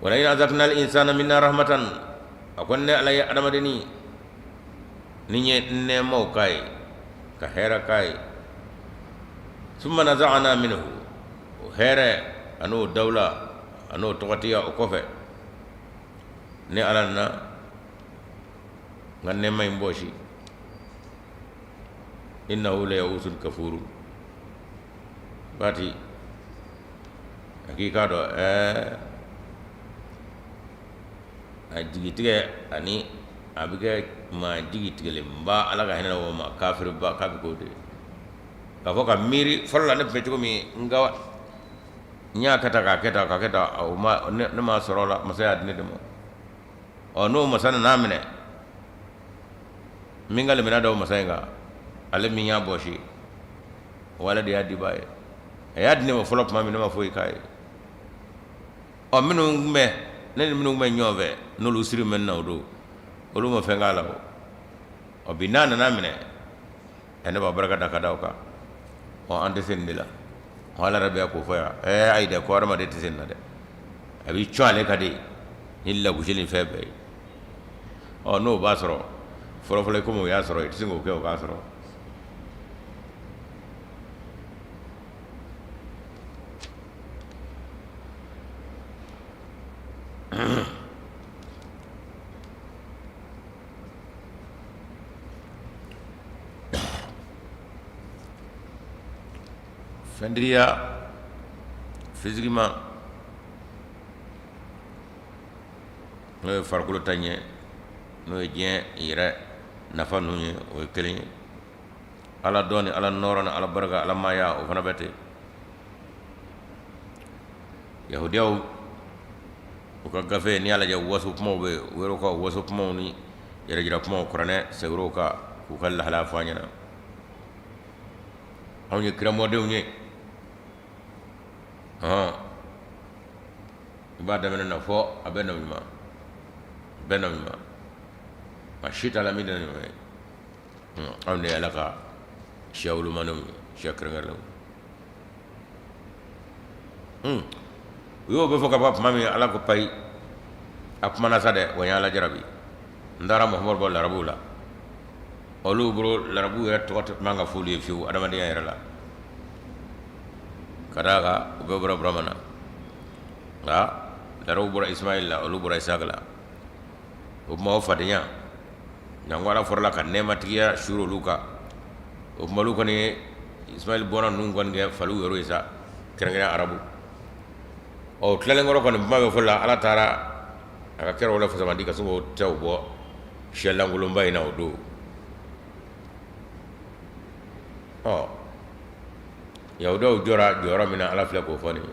Wala in azaqna al insana minna rahmatan, a ko ne Ala ye adamadenni ni ye nɛɛmaw k'a ye, ka hɛrɛ k'a ye, summa naza'na minhu, o hɛrɛ an'o dawula an'o tɔgɔtiya, o kɔfɛ ne Ala nana n ka nɛɛma in bɔsi, innahu la ya'usun kafuru, waati a k'i k'a dɔn ɛɛ a jigitigɛ ani a bɛ kɛ maa jigitigɛlenba Ala ka hinɛ o ma, kafiriba k'a bɛ k'o de ye. K'a fɔ ka miiri fɔlɔ la ne tun bɛ cogo min, n ka n y'a kɛ tan k'a kɛ tan k'a kɛ tan, o ma ne ma sɔrɔ o la, masa y'a di ne de ma. Ɔ n'o masa nan'a minɛ, min ka limaniya da o masa in kan, ale min y'a bɔsi, o ale de y'a dibaa ye. A y'a di ne ma fɔlɔ tuma min, ne ma foyi k'a ye. Ɔ minnu tun bɛ ne ni minnu tun bɛ ɲɔgɔn fɛ, n'olu siri bɛ na o don, olu ma fɛn k'a la. O ɔ bi n'a nana minɛ, ɛ ne b'a barika da ka da o kan. Ɔ an tɛ se nin de la. Ɔ Ala yɛrɛ bɛ k'o fɔ yan. Ɛɛ ayi dɛ, ko hadamaden tɛ se nin na dɛ, a b'i cun ale kan de ni lagosi ni fɛn bɛɛ ye. Ɔ n'o b'a sɔrɔ fɔlɔfɔlɔ komi o y'a sɔrɔ, i tɛ se k'o kɛ o k'a sɔrɔ. Fɛntigiya physiquement, n'o ye farikolo ta ɲɛ, n'o ye diɲɛ yɛrɛ nafa ninnu ye, o ye kelen ye. Ala dɔn ni Ala nɔɔrɔ ni Ala barika, Ala maaya, o fana bɛ ten. Yahudiyaw u ka gafe, n'i y'a lajɛ, waso kumaw bɛ yen. U yɛrɛ ka waso kumaw ni yɛrɛjira kumaw, kuranɛ sɛbɛr'o kan k'u ka lahalaya fɔ an ɲɛna. Anw ye kiramɔdenw ye. Hɔn, i b'a daminɛ na fɔ a bɛ nabi ɲuman bɛɛ, nabi ɲuman maa si t'a la min tɛ nabi ɲuman ye. Anw de ye Ala ka siya wolomanenw ye, siya kɛrɛnkɛrɛnnenw. U y'o bɛɛ fɔ ka ban tuma min, Ala ko payi, a kumana sa dɛ, wa n y'a lajarabi. N taara Muhamadu bɔ larabuw la. Olu bolo, larabuw yɛrɛ tɔgɔ tɛ man ka f'olu ye fiyewu adamadenya yɛrɛ la, ka d'a kan u bɛɛ bɔra Burama na. Nka larabuw bɔra Ismail la, olu bɔra Isaka la. O tuma o fadenya janko Ala fɔrɔla ka nɛɛmatigiya suuru olu kan. O tuma olu kɔni ye Ismail bɔnna ninnu kɔni kɛ faliw yɛrɛ ye sa, kɛrɛnkɛrɛn arabu. Ɔ, tilalen kɔrɔ kɔni, kuma bɛ fɔ la, Ala taara a ka kiraw la fasamandi ka sin k'o tɛw bɔ siya lankolonba in na o don. Ɔ, yahudiyaw jɔra jɔyɔrɔ min na, Ala filɛ k'o fɔ nin ye.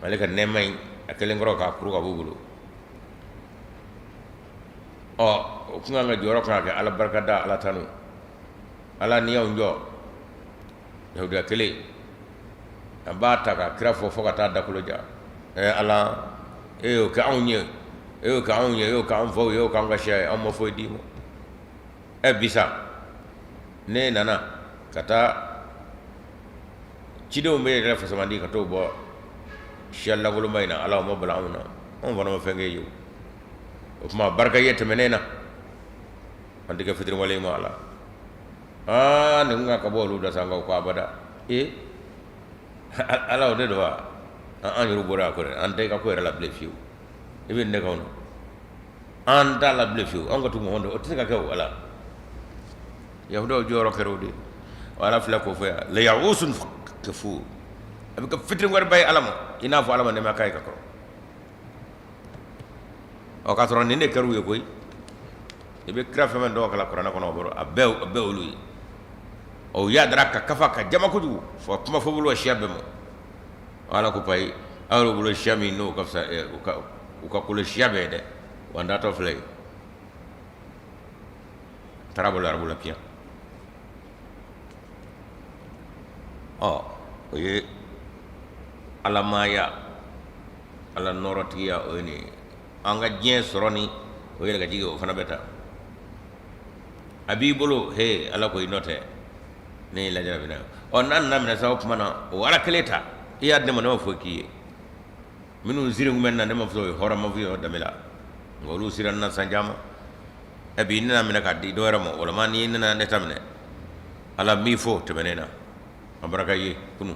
Ale ka nɛɛma in, a kɛlen kɔrɔ k'a kuru ka b'u bolo. Ɔ, o tun kan ka jɔyɔrɔ kan ka kɛ Ala barika da, Ala tanu. Ala n'i y'anw jɔ yahudiya kelen, an b'a ta ka kira fɔ fo ka taa dakolo ja. Ɛ Ala, e y'o kɛ anw ye, e y'o kɛ anw ye, e y'o kɛ an faw ye, e y'o kɛ an ka siya ye, anw ma foyi d'i ma. Ɛ bi sa, ne nana ka taa cidenw bɛ yɛrɛ fasamandi ka t'o bɔ siya lankolonba in na. Ala, o ma bala anw na, anw fana ma fɛn kɛ ye. O tuma barika ye tɛmɛnen na, an tɛ kɛ fitiriwale ma. Ala, aa, nin kan ka bɔ olu da sa, nka ko abada. Ee Ala, o de don wa? An yɛrɛ bɔra a kɔrɔ, an tɛ i ka ko yɛrɛ la bilen fiyewu. I bɛ ne kan na, an t'a la bilen fiyewu, an ka tugu mɔgɔ o tɛ se ka kɛ o. Ala, yahudiyaw jɔyɔrɔ kɛra o de ye. Ala filɛ k'o fɔ yan, la ya'usun kafur, a bɛ kɛ fitiriwaleba ye Ala ma, i n'a fɔ Ala ma nɛɛma k'a ye ka kɔrɔ. Ɔ, k'a sɔrɔ nin de kɛra u ye koyi. I bɛ kira fɛn fɛn tɔgɔ kalan kuranɛ kɔnɔ, o bɔrɔ a bɛɛ olu ye. Ɔ, u y'a dara ka kafa ka jama kojugu fɔ kuma fɔ bolo siya bɛɛ ma. Ala ko payi, aw yɛrɛ bolo siya min n'o ka fisa u ka kolo siya bɛɛ ye dɛ, wa n taatɔ filɛ ye, n taara bɔ larabu la piyan. Ɔ, o ye alamaya, Ala nɔɔrɔtigiya, o ye nin ye. An ka diɲɛ sɔrɔ ni o yɛrɛ ka jigin, o fana bɛ taa a b'i bolo. He Ala ko i nɔ tɛ ne ye lajarabi na. Ɔ, n'a nana minɛ sa, o tuma na o Ala kelen ta, i y'a di ne ma, ne ma foyi k'i ye. Minnu siri kun bɛ na, ne ma fɔ o ye hɔrɔn ma fɔ o danbe la, nka olu sira na san caman. Ɛ bi, ne nana minɛ k'a di dɔ wɛrɛ ma, walima n'i nana ne ta minɛ, Ala m'i fo tɛmɛnen na, an baraka ye kunun.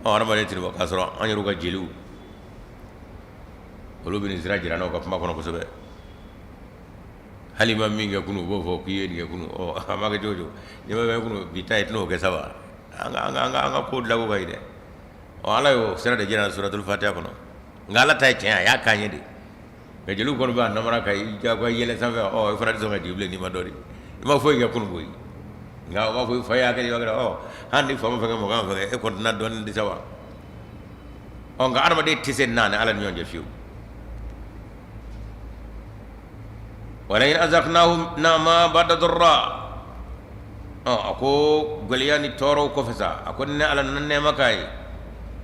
Ɔ, hadamaden tɛ bɔ k'a sɔrɔ an yɛrɛ ka jeliw, olu bɛ nin sira jira n'aw ka kuma kɔnɔ kosɛbɛ. Hali ma min kɛ kunun, u b'o fɔ k'i ye nin kɛ kunun. Ɔ, a ma kɛ cogo cogo, n'i ma kɛ kunun, bi ta i tɛn'o kɛ sa wa? An ka ko dilanko ka ɲi dɛ. Ɔ, Ala y'o sira de jira suratul Fatiha kɔnɔ. Nka Ala ta ye tiɲɛ, a y'a k'an ye de. Nka jeliw kɔni b'a namara ka i jagoya yɛlɛ sanfɛ. Ɔ, i fana tɛ sɔn ka jigin bilen n'i ma dɔ di. I ma foyi kɛ kunun koyi, nka u b'a fɔ i fa y'a kɛ, i b'a kɛ. Ɔ, hali ni fa ma fɛn kɛ, mɔgɔ ma fɛn kɛ, e kɔni tɛna dɔɔnin di sa wa? Ɔ, nka adamaden tɛ se n'a ni Ala ni ɲɔgɔn cɛ fiyewu. Wala in azaqnahu na'ma ba'da darra, ɔ, a ko gɛlɛya ni tɔɔrɔw kɔfɛ sa, a ko ni Ala nana nɛɛma k'a ye,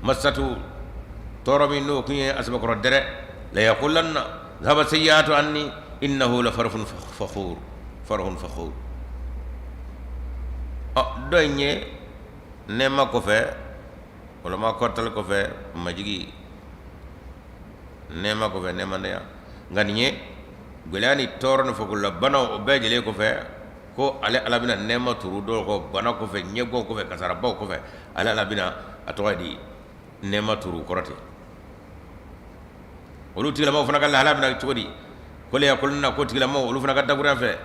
masatu, tɔɔrɔ min n'o tun ye a sɛbɛkɔrɔ dɛrɛ, la yaqulanna dhaba sayyi'atu anni innahu la farihun fakhur, farihun fakhur. Ɔ, dɔ in ye nɛɛma kɔfɛ walima kɔrɔtali kɔfɛ majigi, nɛɛma kɔfɛ nɛɛmadenya. Nka nin ye gɛlɛya ni tɔɔrɔ ni fagolabanaw, o bɛɛ lajɛlen kɔfɛ, ko ale Ala bɛna nɛɛma turu dɔw kɔ, bana kɔfɛ, ɲɛgwanw kɔfɛ, kasarabaw kɔfɛ, ale Ala bɛna a tɔgɔ di nɛɛma turu kɔrɔ ten. Olu tigilamaw fana ka lahala bɛna cogo di? Ko la yaqulanna, ko tigilamaw olu fana ka dakuruya fɛ,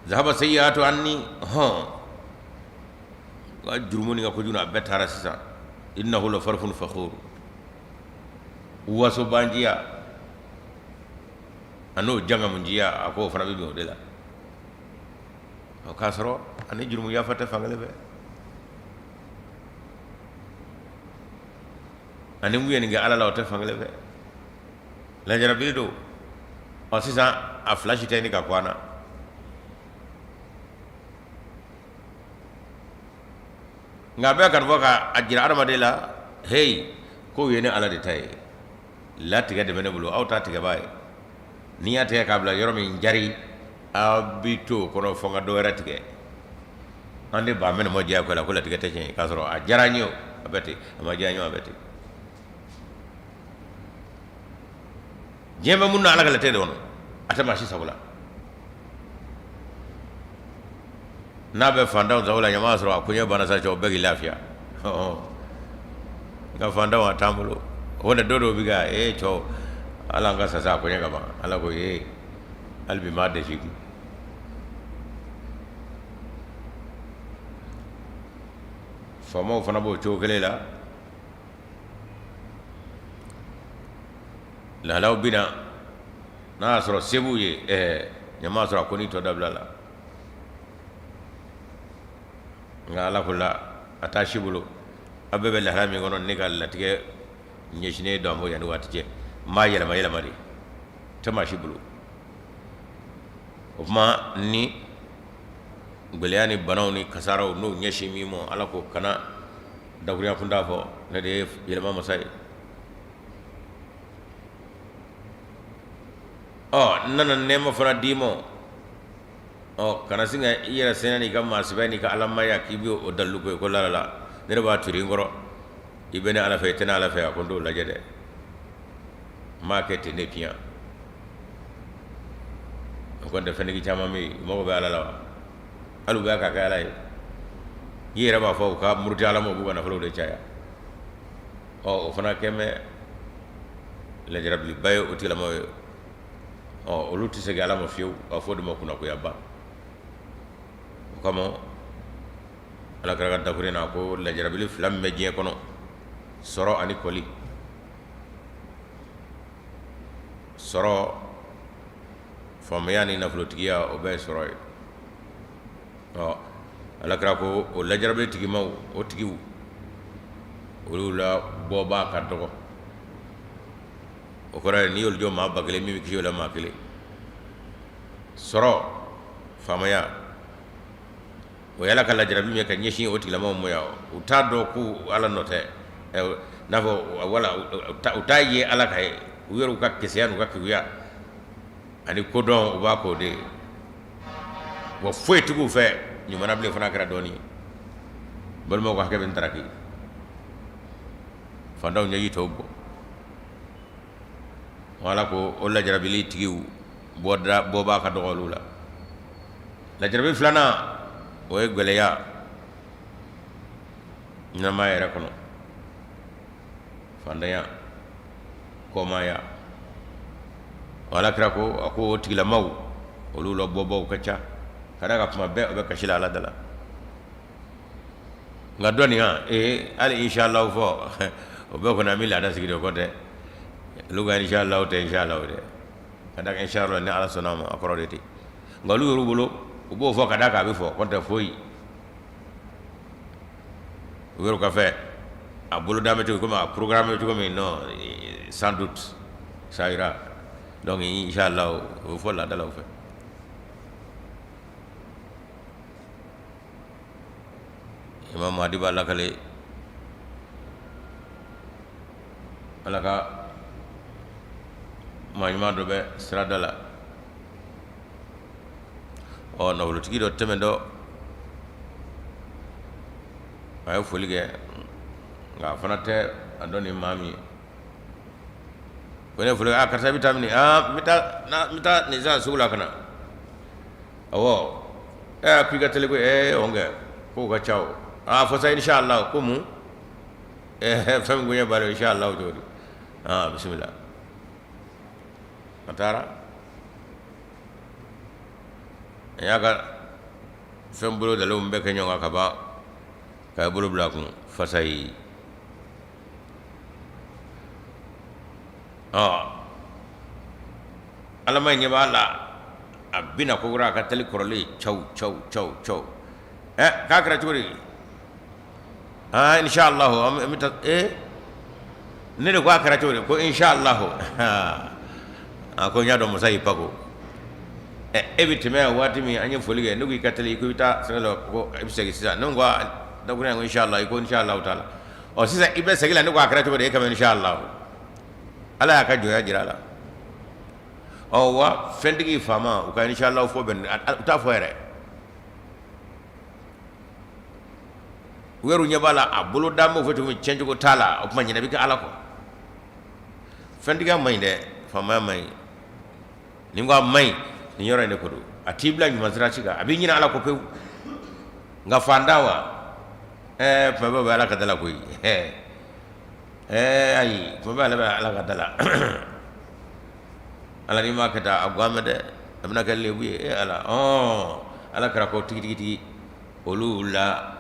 zahaba sayyi'atu anni, hɔn. N ka jurumu ni n ka kojugu a bɛɛ taara sisan. Innahu la farihun fakhur, wasobanjiya a n'o jangamujiya, a ko o fana bɛ bin o de la. O k'a sɔrɔ ani jurumu yafa tɛ fankelen fɛ, ani n ye nin kɛ ala la, o tɛ fankelen fɛ. Lajarabili don. Ɔ sisan a fila si tɛ ɲini ka kun an na. Nka a bɛ ka fɔ k'a jira adamaden la, heyi, k'o ye ne ala de ta ye, latigɛ de bɛ ne bolo, aw t'a tigɛbaa ye. N'i y'a tigɛ k'a bila yɔrɔ min jari, aw bɛ to o kɔnɔ fo n ka dɔ wɛrɛ tigɛ. An de b'an bɛ diya ko la ko latigɛ tɛ tiɲɛ ye, k'a sɔrɔ a diyara n ye o, a bɛ ten, a ma diya n ye o, a bɛ ten. Diɲɛ bɛ mun na, ala ka latigɛ de kɔnɔ, a tɛ maa si sago la. N'a bɛ fantanw sago la, ɲama sɔrɔ a koɲɛ banna sa, cɛw bɛɛ k'i lafiya. Nka fantanw a t'an bolo. O de dɔ dɔw bɛ ka e cɛw, ala an ka sa a koɲɛ ka ban. Ala ko ee, hali bi m'a dɛsɛ kun. Faamaw fana b'o cogo kelen la. Lahalaw bɛ na, n'a y'a sɔrɔ se b'u ye, ɛɛ ɲama sɔrɔ a ko ni tɔ dabila la. Nka ala ko la, a taa si bolo, aw bɛɛ bɛ lahala min kɔnɔ, ne ka latigɛ ɲɛsinnen don a ma yanni waati cɛ, n b'a yɛlɛma yɛlɛma de, tɛ maa si bolo. O tuma ni gɛlɛya ni banaw ni kasaraw n'o ɲɛsin min ma, ala ko kana dakurunya kuntan fɔ, ne de ye yɛlɛma masa ye. Ɔ n nana nɛɛma fana d'i ma. Ɔ kana sin ka i yɛrɛ sɛnɛ n'i ka maasɛbɛ n'i ka alamaya k'i bɛ o dalilu ko ye ko la la, ne de b'a turi n kɔrɔ, i bɛ ne ala fɛ, i tɛ ne ala fɛ. A ko n t'o lajɛ dɛ, n b'a kɛ ten de piyan. O kɔni tɛ, fɛntigi caman bɛ yen, u mago bɛ ala la wa? Hali u bɛ k'a kɛ ala ye, i yɛrɛ b'a fɔ u ka muruti ala ma, u b'u ka nafolo de caya. Ɔ o fana kɛlen bɛ lajarabiliba ye o tigilamɔgɔw ye. Ɔ olu tɛ segin ala ma fiyewu, a fɔ o de ma kunnagoyaba. O kama ala kira ka dakuruɲɛ na ko lajarabili fila min bɛ diɲɛ kɔnɔ, sɔrɔ ani kɔli. Sɔrɔ, faamaya ni nafolotigiya, o bɛɛ ye sɔrɔ ye. Ɔ ala kira ko o lajarabili tigimaw, o tigiw, olu la bɔbaa ka dɔgɔ. O kɔrɔ ye n'i y'olu jɔ maa 1000, min bɛ kisi o la maa kelen. Sɔrɔ, faamaya, o y'ala ka lajarabi min ye ka ɲɛsin o tigilamɔgɔw ma yan, u t'a dɔn ko ala nɔ tɛ, n'a fɔ wala u t'a ye ala ka ye, u yɛrɛ u ka kisɛya n'u ka keguya ani kodɔn, u b'a k'o de ye. Wa foyi tigiw fɛ ɲuman bilen fana kɛra dɔɔnin. Balimaw ka hakɛ bɛ n taraki, fantanw ɲɛji tɔw bɔ. Ala ko o lajarabili tigiw bɔbaa ka dɔgɔ olu la. Lajarabi filanan, o ye gɛlɛya ɲɛnamaya yɛrɛ kɔnɔ, fantanya, kɔmaya. Ala kira ko a ko o tigilamaw, olu la bɔbaw ka ca, ka d'a kan tuma bɛɛ o bɛ kasi la ala da la. Nka dɔnni ee hali inshallah fɔ o bɛɛ kɔni, an bɛ laada sigi de kɔ dɛ. Olu ka inshallah tɛ inshallah dɛ, ka d'a kan inshallah ni ala sɔnna a ma, a kɔrɔ de ten. Nka olu yɛrɛ bolo, u b'o fɔ ka d'a kan a bɛ fɔ kɔn tɛ foyi. U yɛrɛ ka fɛ a boloda bɛ cogo komi a programme bɛ cogo min, non, sans doute ça ira, donc inshallah o bɛ fɔ laada la o fɛ. Imam Mahdi b'a lakale ala ka maa ɲuman dɔ bɛ sirada la. Ɔ nafolotigi dɔ tɛmɛntɔ, a ye foli kɛ, nka a fana tɛ a dɔn ni maa min ye. Ko ne foli, a karisa, i bɛ taa min? Aa, n bɛ taa nin san sugu la ka na. Awɔ, ɛ ko i ka teli koyi. Ee o kɛ k'o ka ca o. Aa fɔ sa inshallah. Ko mun? Ɛɛ fɛn min ko ɲɛ b'a la, inshallah cogo di? Aa bisimila. A taara, a y'a ka fɛn bolo dalenw bɛɛ kɛ ɲɔgɔn kan ka ban. K'a bolo bila a kun fasa ye. Ɔ, alama ɲɛ b'a la, a bɛna ko kura, a ka teli kɔrɔlen, caw caw caw caw. Ɛ, k'a kɛra cogo di? Aa, inshallah an bɛ taa. Ee, ne de ko a kɛra cogo di? Ko inshallah. A ko n y'a dɔn, masa y'i pako. Ɛ, e bɛ tɛmɛ yan waati min, an ye foli kɛ, ne ko i ka teli, i ko i bɛ taa sɛnɛ, ko i bɛ segin sisan. Ne ko dakurunya ko inshallah, i ko inshallah t'a la. Ɔ, sisan i bɛ segin la, ne ko a kɛra cogo di? E ka inshallah. Ala y'a ka jɔnya jira a la. Ɔ wa, fɛntigi, faama, u ka inshallah fɔ bɛn, u t'a fɔ yɛrɛ. U yɛrɛ ɲɛ b'a la, a bolo da m'o fɔ cogo min, tiɲɛcogo t'a la. O tuma ɲinɛ bɛ kɛ Ala kɔ. Fɛntigiya man ɲi dɛ, faamaya man ɲi. Ni ko a man ɲi, nin yɔrɔ in de ko don. A t'i bila ɲuman sira si kan, a b'i ɲinɛ Ala kɔ pewu. Nka fantan wa, ɛɛ, tuma bɛɛ o bɛ Ala ka da la koyi. Ɛɛ, ayi, tuma bɛɛ ale bɛ Ala ka da la. Ala, n'i m'a kɛ tan, a gan mɛn dɛ, a bɛna kɛ lebu ye. E Ala, ɔn, Ala kɛra ko tigitigi olu la.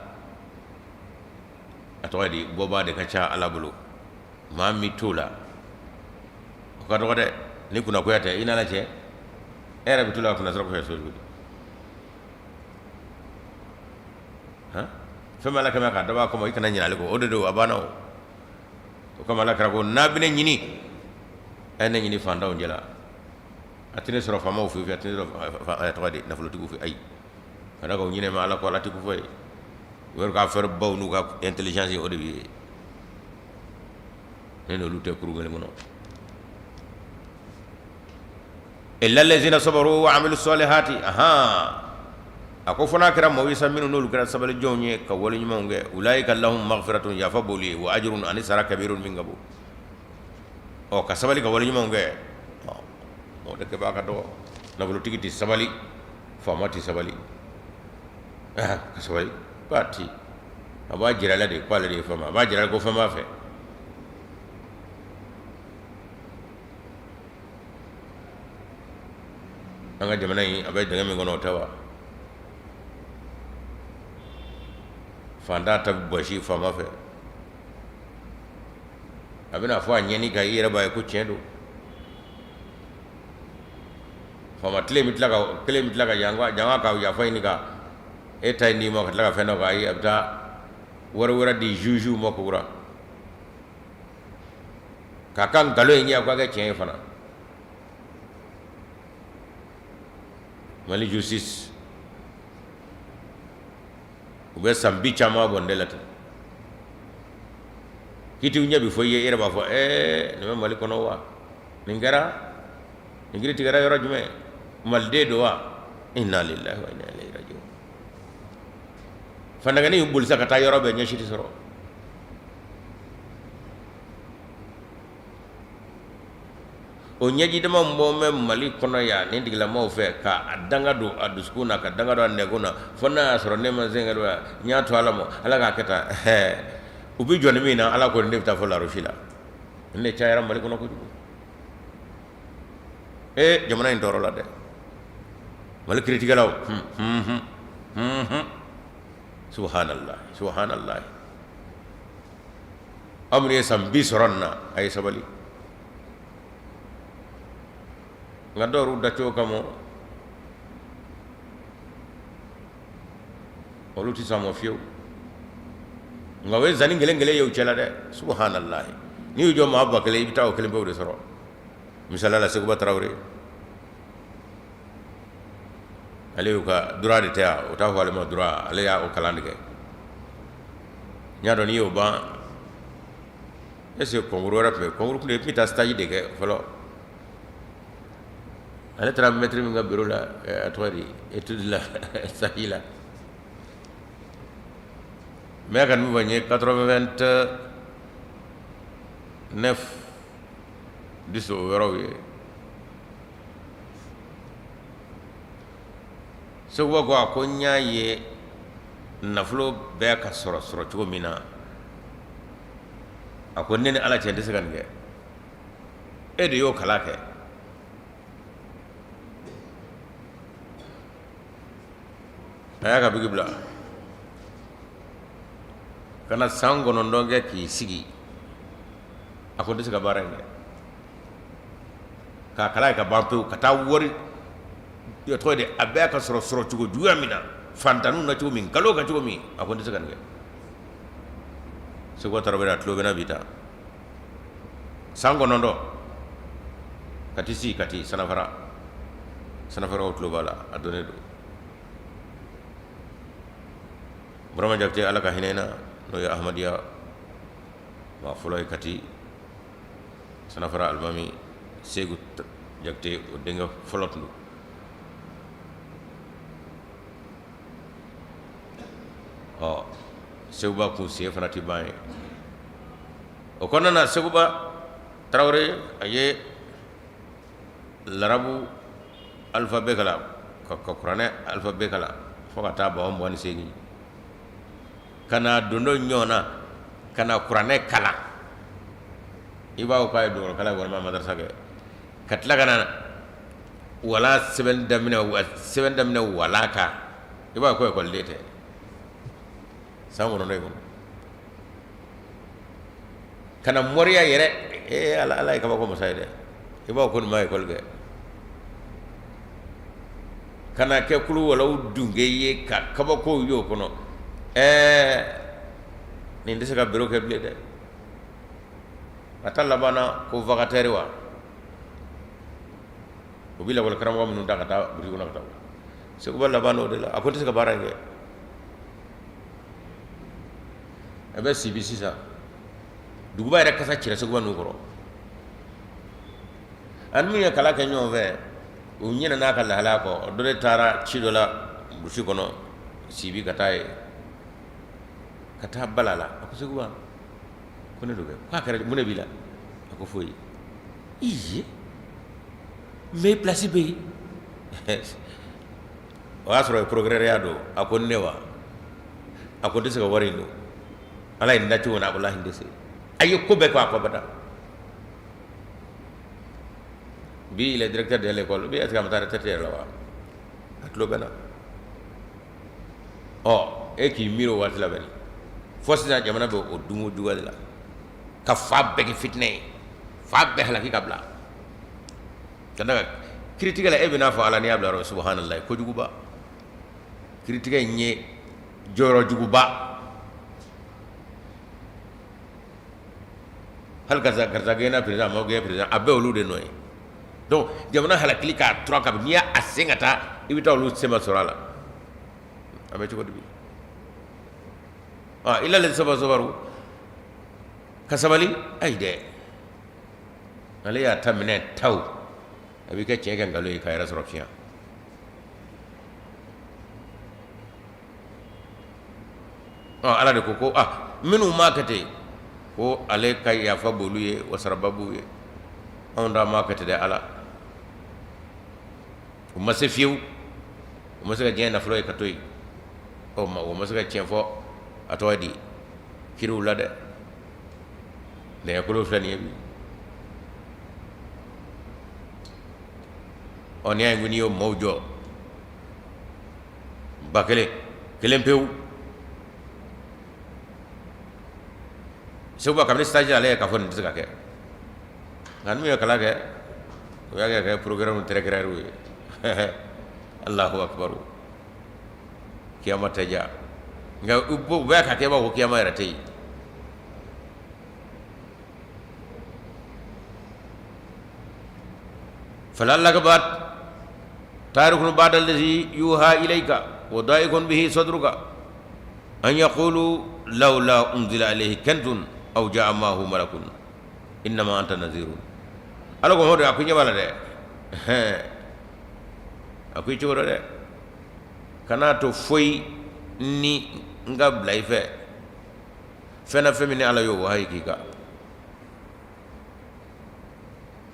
A tɔgɔ di, bɔbaa de ka ca Ala bolo. Maa min t'o la, o ka dɔgɔ dɛ. Ni kunnakoya tɛ i n'Ala cɛ, e yɛrɛ bɛ t'o la kunna sɔrɔ kɔfɛ so cogo di? Han, fɛn bɛ Ala kɛmɛ k'a dabɔ a kama, i kana ɲinɛ ale kɔ, o de don, a banna. O o kama Ala kɛra ko n'a bɛ ne ɲini, a ye ne ɲini fantanw cɛla. A tɛ ne sɔrɔ faamaw fɛ yen, a tɛ ne sɔrɔ, a tɔgɔ di, nafolotigiw fɛ. Ayi, ka da kan u ɲinɛ bɛ Ala kɔ, Ala tɛ ko fɔ ye. U yɛrɛ ka affaire baw n'u ka intelligence, o de bɛ yen. Ne n'olu tɛ kurun kelen kɔnɔ. Illa allazina sabaru wa amilu salihati. Ahan, a ko fo n'a kɛra maaw ye sa, minnu n'olu kɛra sabali jɔnw ye ka wale ɲumanw kɛ. Ulaika lahum maghfiratun, yafa b'olu ye, wa ajrun, ani sara, kabirun, min ka bon. Ɔ, ka sabali ka wale ɲumanw kɛ, o de kɛbaa ka dɔgɔ. Nafolotigi tɛ sabali, faama tɛ sabali. Ka sabali k'a ti, a b'a jira la de ko ale de ye faama, a b'a jira ko fɛn b'a fɛ. An ka jamana in, a bɛ dingɛ min kɔnɔ, o tɛ wa? Fantan ta bɛ bɔsi faama fɛ, a bɛna fɔ a ɲɛni kan, i yɛrɛ b'a ye ko tiɲɛ don. Faama tile bɛ tila ka kelen bɛ tila ka janga ka yafa ɲini ka e ta in d'i ma, ka tila ka fɛn dɔ k'a ye, a bɛ taa wari wɛrɛ di juge ma kokura k'a ka nkalon in ɲɛ k'a kɛ tiɲɛ ye fana. Mali justice, u bɛ san bi caman bɔ n la ten. Kitiw ɲɛ bɛ fɔ i ye, i yɛrɛ b'a fɔ ɛɛ, nin bɛ Mali kɔnɔ wa? Nin kɛra, nin kiri tigɛra yɔrɔ jumɛn? Maliden don wa? Inna lillahi wa inna ilayhi rajiun. Fantankɛnin y'u boli sa ka taa yɔrɔ bɛɛ, ɲɛsi tɛ sɔrɔ. O ɲɛji dama min bɔ bɛ Mali kɔnɔ yan nin tigilamaw fɛ, ka a danga don a dusukun na, ka danga don a nɛnkun na, fo n'a y'a sɔrɔ ne ma sen kɛ n y'a to Ala ma, Ala k'a kɛ tan. Ɛɛ, u bɛ jɔ ni min na, Ala ko ne bɛ taa fɔ larosi la. Nin de cayara Mali kɔnɔ kojugu. Ee, jamana in tɔɔrɔ la dɛ, Mali kiritigɛlaw. Subhanallah, subhanallah. Aw minnu ye san 30 sɔrɔ nin na, a ye sabali. Nka dɔw dacogo kama, olu tɛ sɔn ma fiyewu. Nka o ye zani kelen kelen ye u cɛla dɛ. Subhanallah, n'i y'u jɔ maa 1000, i bɛ taa o kelen pewu de sɔrɔ. Misali la, Seguba Tarawele, ale y'u ka droit de tɛ yan, o t'a fɔ ale ma droit, ale y'a o kalan de kɛ. N y'a dɔn n'i y'o ban, est ce que concours wɛrɛ tun bɛ? Concours tun bɛ yen, i tun bɛ taa stage de kɛ fɔlɔ. Ale taara maître min ka bureau la, a tɔgɔ di, étude la, stage la, mais a ka min fɔ n ye 89 10, o yɔrɔw ye. Seguba ko a ko n y'a ye nafolo bɛɛ ka sɔrɔ sɔrɔ cogo min na, a ko ne ni Ala cɛ, n tɛ se ka nin kɛ. E de y'o kalan kɛ. A y'a ka biki bila. Ka na san 9 kɛ k'i sigi, a ko n tɛ se ka baara in kɛ, k'a kalan ye ka ban pewu, ka taa wari tɔgɔ de a bɛɛ ka sɔrɔ sɔrɔ cogo juguya min na, fantanw na cogo min, nkalon kan cogo min, a ko n tɛ se ka nin kɛ. Segu Tarawele a tulo bɛ n na bi ta san 9 ka t'i sigi Kati Sanafara, Sanafaraw tulo b'a la, a donnen don. Burama Jakite, Ala ka hinɛ na, n'o ye Ahmadiyya maa fɔlɔ ye Kati Sanafara, alimami Segu Jakite, o denkɛ fɔlɔ tun don. Ɔ Seguba kun sen fana tɛ ban ye o kɔnɔna na. Seguba Tarawele, a ye larabu alphabet kalan, ka kuranɛ alphabet kalan fo ka taa ban 28, ka na don dɔ ɲɔgɔn na ka na kuranɛ kalan. I b'a fɔ k'a ye dɔgɔtɔrɔ kalan walima madarasa kɛ, ka tila ka na wala sɛbɛn daminɛ, sɛbɛn daminɛ wala kan. I b'a fɔ ko ekɔliden tɛ san 9 in kɔnɔ, ka na moriya yɛrɛ. Ee Ala, Ala ye kabako masa ye dɛ! I b'a fɔ ko nin ma ekɔli kɛ, ka na kɛ kulu walaw dunge ye, ka kabakow y'o kɔnɔ. Ɛɛ, nin tɛ se ka biro kɛ bilen dɛ. A ta labanna ko vacataire wa, o bɛ lakɔli karamɔgɔ minnu ta ka taa burusi kɔnɔ ka taa. Seguba laban o de la, a ko n tɛ se ka baara in kɛ. A bɛ Sibi sisan, duguba yɛrɛ kasa cira Seguba ninnu kɔrɔ. Ani min ye kalan kɛ ɲɔgɔn fɛ, u ɲinɛna a ka lahalaya kɔ. Dɔ de taara ci dɔ la burusi kɔnɔ Sibi, ka taa ye ka taa bala la. A ko Seguba, ko ne don kɛ, k'a kɛra mun de b'i la? A ko foyi. I ye mais place bɛ yen, o y'a sɔrɔ ye procureur ya don. A ko ne wa? A ko n tɛ se ka wari in don, Ala ye n da cogo na. A ko lahi, n tɛ se. A ye ko bɛɛ kɛ, a ko bada. Bi il est directeur de l'école bi. Est ce que a ma taa retraite yɛrɛ la wa? A tulo bɛ na. Ɔ e k'i miiri o waati la bɛni, fo sisan jamana bɛ o dunko juguya de la, ka fa bɛɛ kɛ fitinɛ ye, fa bɛɛ halaki ka bila ka da kan kiritigɛ la. E bɛ n'a fɔ Ala n'i y'a bila yɔrɔ, subahanallahi, kojuguba. Kiritigɛ in ye jɔyɔrɔ juguba. Hali karisa, karisa gɛnna président, a ma gɛn président, a bɛɛ olu de nɔ ye. Donc jamana halakili k'a tura kabi, n'i y'a sen ka taa, i bɛ taa olu sema sɔrɔ a la. A bɛ cogo di bi? Ah, illa le saba sabaru, ka sabali. Ayi dɛ, ale y'a ta minɛ taw, a b'i kɛ tiɲɛ kɛ nkalon ye, k'a yɛrɛ sɔrɔ fiɲɛ. Ala de ko ko ah, minnu m'a kɛ ten, ko ale ka yafa b'olu ye, wasaraba b'u ye. Anw da m'a kɛ ten dɛ. Ala, u ma se fiyewu, u ma se ka diɲɛ nafolo ye ka to yen. Ɔ ma, o ma se ka tiɲɛ fɔ, a tɔgɔ di kiriw la dɛ. Nɛgɛkolo filɛ nin ye bi. Ɔ n'i y'a ye ko n'i y'o maaw jɔ 1000 kelen pewu, Seguba kabini stage ale ye k'a fɔ nin tɛ se ka kɛ. Nka n'u ye kalan kɛ, o y'a kɛ kɛ procureur tɛrɛkɛrɛw ye. Allahu akbar, kiyama tɛ ja, nka u bɛ ka kɛ i b'a fɔ ko kiyama yɛrɛ tɛ yen. Fala'allaka tarikun ba'da allazi yuha ilayka wa da'ikun bihi sadruka an yaqulu lawla unzila alayhi kanzun aw ja'a ma'ahu malakun innama anta nazirun. Ala ko hɔrɔn, a ko ɲɛ b'a la dɛ, a ko i cogo dɔ dɛ, kan'a to foyi ni n ka bila i fɛ fɛn na, fɛn min ni Ala y'o wahayi k'i kan,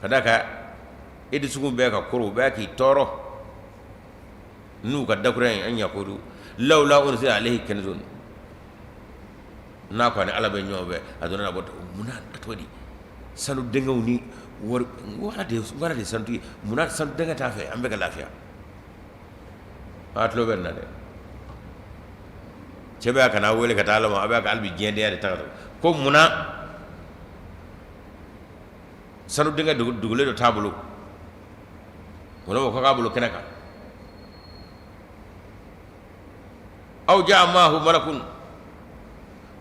ka d'a kan e dusukun bɛɛ ka koro, u bɛɛ k'i tɔɔrɔ n'u ka dakuruya ye. An yaqulu lawla unzila alayhi kanzun, n'a ko ani Ala bɛ ɲɔgɔn fɛ, a donna bɔ munna, a tɔgɔ di sanu denkɛw ni wari wara de sanutigi, munna sanu denkɛ t'a fɛ an bɛ ka lafiya? A tulo bɛ nin na dɛ. Cɛ bɛ ka n'a wele ka taa ala ma, a bɛ ka hali bi diɲɛdenya de ta ka ko munna sanu denkɛ dugulen dɔ t'a bolo, walima ko k'a bolo kɛnɛ kan. Aw jaa maahu malakun,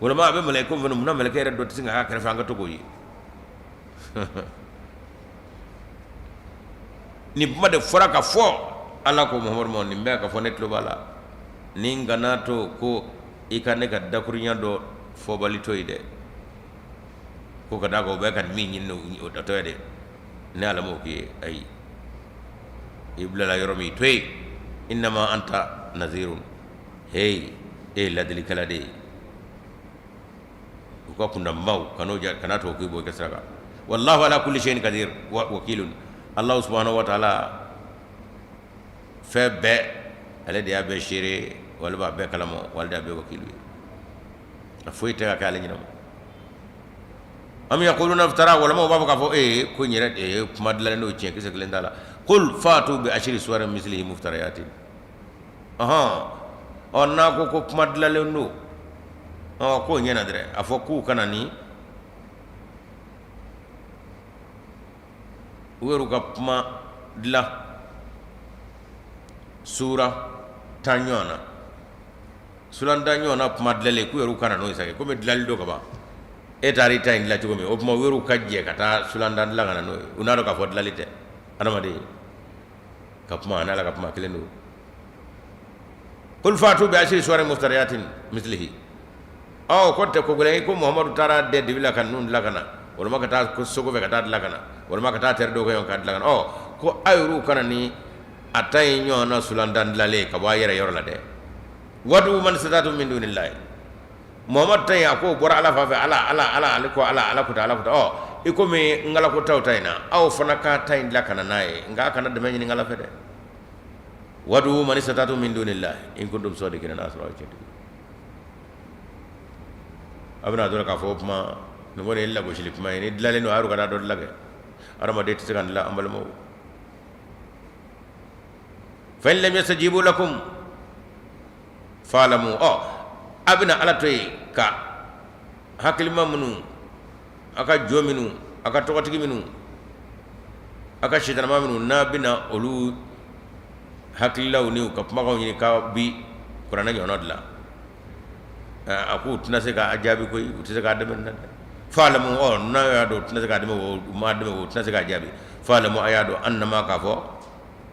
walima a bɛ mɛlɛkɛ fana, munna mɛlɛkɛ yɛrɛ dɔ tɛ se ka k'a kɛrɛfɛ an ka to k'o ye? Nin kuma de fɔra ka fɔ. Ala ko Muhamadu ma, nin bɛ ka fɔ, ne tulo b'a la, nin kana to ko i ka ne ka dakurunya dɔ fɔbali to yen dɛ, ko ka d'a kan u bɛ ka min ɲini o datɔ ye dɛ. Ne Ala m'o k'i ye, ayi, i bilala yɔrɔ min, i to yen. Innama anta nazirun, hey, e ye ladilikɛla de ye. U ka kundanbaw kan'o ja, kana to k'i bɔ i ka sira kan. Wallahu ala kulli shay'in qadir wakilun. Allah subhanahu wa ta'ala fɛn bɛɛ, ale de y'a bɛɛ seere, wale b'a bɛɛ kalama, wale de y'a bɛɛ wakilu ye, a foyi tɛ ka kɛ ale ɲɛnama. Am yaquluna iftara, walima u b'a fɔ k'a fɔ ee ko n yɛrɛ ee kuma dilannen don, tiɲɛ kisɛ kelen t'a la. Qul fatu bi ashri suwarin mislihi muftariyatin. Ɔhɔn, ɔ n'a ko ko kuma dilanlen don, ɔ k'o ɲɛna dɛrɛ, a fɔ k'u ka na ni u yɛrɛ ka kuma dilan sura 10 ɲɔgɔn na, suran 10 ɲɔgɔn na kuma dilanlen, k'u yɛrɛ ka na n'o ye sa. Komi dilanli don ka ban, e taara i ta in dilan cogo min, o tuma u yɛrɛ ka jɛ ka taa suran 10 dilan ka na n'o ye, u n'a dɔn k'a fɔ dilanli tɛ. Adamaden ka kuma ani Ala ka kuma kelen don. Qul fatu bi ashri suwarin muftariyatin mislihi. Ɔ ko tɛ ko gɛlɛn ye ko Muhamadu taara dɛ dibi la ka ninnu dilan ka na, walima ka taa sogo fɛ ka taa dilan ka na, walima ka taa teri dɔw kɛ ɲɔgɔn ka dilan ka na. Ɔ ko a yɛrɛw ka na ni a ta in ɲɔgɔn na suran 10 dilanlen ka bɔ a yɛrɛ yɔrɔ la dɛ. Wadu man istata'tum min dunillahi. Muhamadu ta in, a k'o bɔra Ala fan fɛ, Ala Ala Ala, ale ko Ala, Ala ko tan, Ala ko tan. Ɔ i komi n Ala ko taw ta in na, aw fana ka ta in dilan ka na n'a ye, nka a kana dɛmɛ ɲini Ala fɛ dɛ. Wadu man istata'tum min dunillahi in kuntum sadiqina, n'a sɔrɔ aw ye tiɲɛtigi. A bɛna dɔrɔn k'a fɔ o kuma nin kɔni ye lagosili kuma ye, ni dilanlen don, a yɛrɛ ka taa dɔ dilan kɛ. Adamaden tɛ se ka dilan, an balimaw. Fa in lam yastajibu lakum fa'lamu. Ɔ a bɛna Ala to yen ka hakilima minnu, a ka jɔn minnu, a ka tɔgɔtigi minnu, a ka sitanama minnu, n'a bɛna olu hakililaw ni u ka kumakanw ɲini k'a bi kuranɛ ɲɔgɔnna dilan, a k'u tɛna se k'a jaabi koyi, u tɛ se k'a dɛmɛ dɛ. Fa'lamu, ɔ n'a y'a dɔn u tɛna se k'a dɛmɛ, u m'a dɛmɛ, u tɛna se k'a jaabi. Fa'lamu, a y'a dɔn, annama, k'a fɔ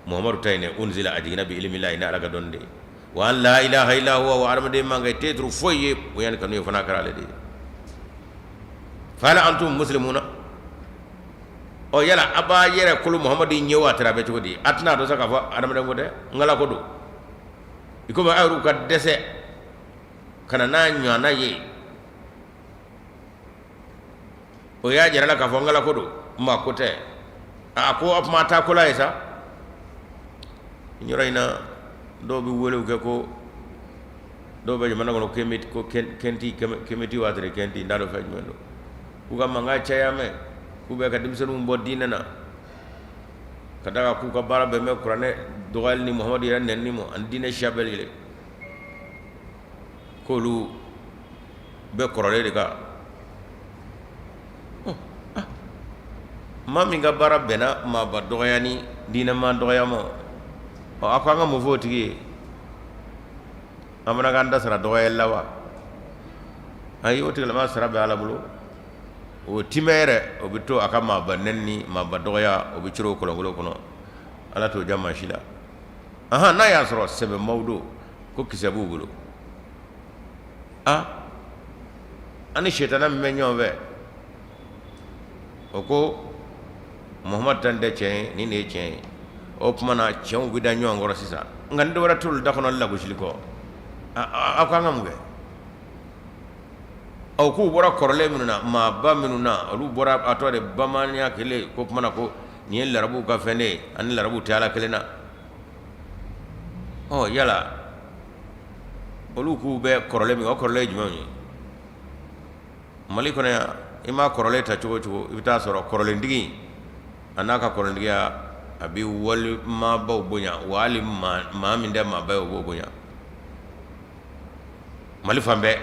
Muhamadu ta in dɛ, unzila, a jiginna, bi ilmillahi, ni Ala ka dɔnni de ye, wa an la ilaha illa huwa, wa adamaden man kan tɛ turu foyi ye bonya ni kanu ye fo n'a kɛra ale de ye. Fa hal antum muslimuna. Ɔ yala a b'a yɛrɛ kolo Muhamadu ɲɛ wa tɛrɛ a bɛ cogo di? A tɛna dɔn sa k'a fɔ adamaden ko tɛ, n Ala ko don. I komi a yɛrɛw ka dɛsɛ ka na n'a ɲɔgɔnna ye, o y'a jira la k'a fɔ n Ala ko don, maa ko tɛ. A ko a kuma taa ko la ye sa. Yɔrɔ in na, dɔw bɛ welew kɛ ko dɔw bɛ jamana kɔnɔ ko kɛnti kɛmɛti waati kɛnti n t'a dɔn fɛn jumɛn don, k'u ka mankan caya mɛn, k'u bɛ ka denmisɛnninw bɔ diinɛ na, ka d'a kan k'u ka baara bɛn bɛ kuranɛ dɔgɔyali ni Muhamadu yɛrɛ nɛnini ma ani diinɛ siya bɛɛ lajɛlen, k'olu bɛ kɔrɔlen de kan. Maa min ka baara bɛnna maaba dɔgɔya ni diinɛmaa dɔgɔya ma, ɔ a ko an ka mun fɔ o tigi ye? An fana k'an ta sara dɔgɔyali la wa? Ayi, o tigilama sara bɛ Ala bolo, o timɛ yɛrɛ, o bɛ to a ka maaba nɛni ni maaba dɔgɔya, o bɛ coro o kɔlɔnkolo kɔnɔ. Ala t'o diya maa si la. Ahan, n'a y'a sɔrɔ sɛbɛmaw don ko kisɛ b'u bolo, a an ni sitana min bɛ ɲɔgɔn fɛ, o ko Muhamadu ta tɛ tiɲɛ ye, nin de ye tiɲɛ ye. O tuma na tiɲɛw bɛ da ɲɔgɔn kɔrɔ sisan, nka ni dɔwɛrɛ t'olu da kɔnɔ lagosili kɔ, aw ko an ka mun kɛ? Aw k'u bɔra kɔrɔlen minnu na, maaba minnu na, olu bɔra a tɔgɔ de bamananya kelen ko tuma na ko nin ye larabuw ka fɛn de ye, ani larabuw tɛ Ala kelen na. Ɔ yala olu k'u bɛ kɔrɔlen min, o kɔrɔlen ye jumɛnw ye? Mali kɔnɔ yan, i m'a kɔrɔlen ta cogo o cogo, i bɛ taa sɔrɔ kɔrɔlentigi a n'a ka kɔrɔlentigiya, a bɛ wali maabaw bonya, wa hali maa min tɛ maaba ye, o b'o bonya. Mali fan bɛɛ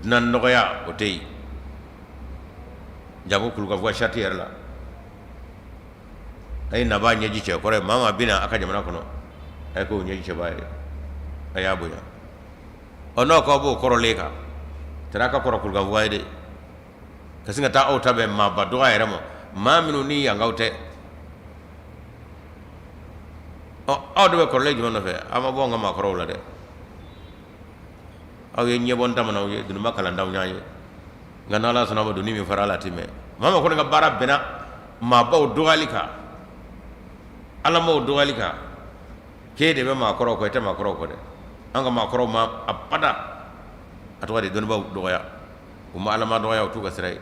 dunan dɔgɔya o tɛ yen, janko Kulukanfuga sariti yɛrɛ la. A ye nabaa ɲɛji cɛ kɔrɔ ye maa maa bɛ na a ka jamana kɔnɔ, a ye k'o ɲɛji cɛbaa ye, a y'a bonya. Ɔ n'aw k'aw b'o kɔrɔlen kan, tara ka kɔrɔ Kulukanfuga ye de, ka sin ka taa aw ta bɛn maaba dɔgɔya yɛrɛ ma, maa minnu ni yankaw tɛ. Ɔ aw de bɛ kɔrɔlen jumɛn nɔfɛ? Aw ma bɔ an ka maakɔrɔw la dɛ. Aw ye ɲɛbɔ ntamanaw ye, dununba kalantanw y'an ye. Nka n'Ala sɔnna ma, doni min fara la a tɛ mɛn. Maa maa kɔni ka baara bɛnna maabaw dɔgɔyali kan, alamaw dɔgɔyali kan, k'e de bɛ maakɔrɔw kɔ, i tɛ maakɔrɔw kɔ dɛ. An ka maakɔrɔw ma abada a tɔgɔ de dɔnnibaaw dɔgɔya, u ma alama dɔgɔya, o t'u ka sira ye.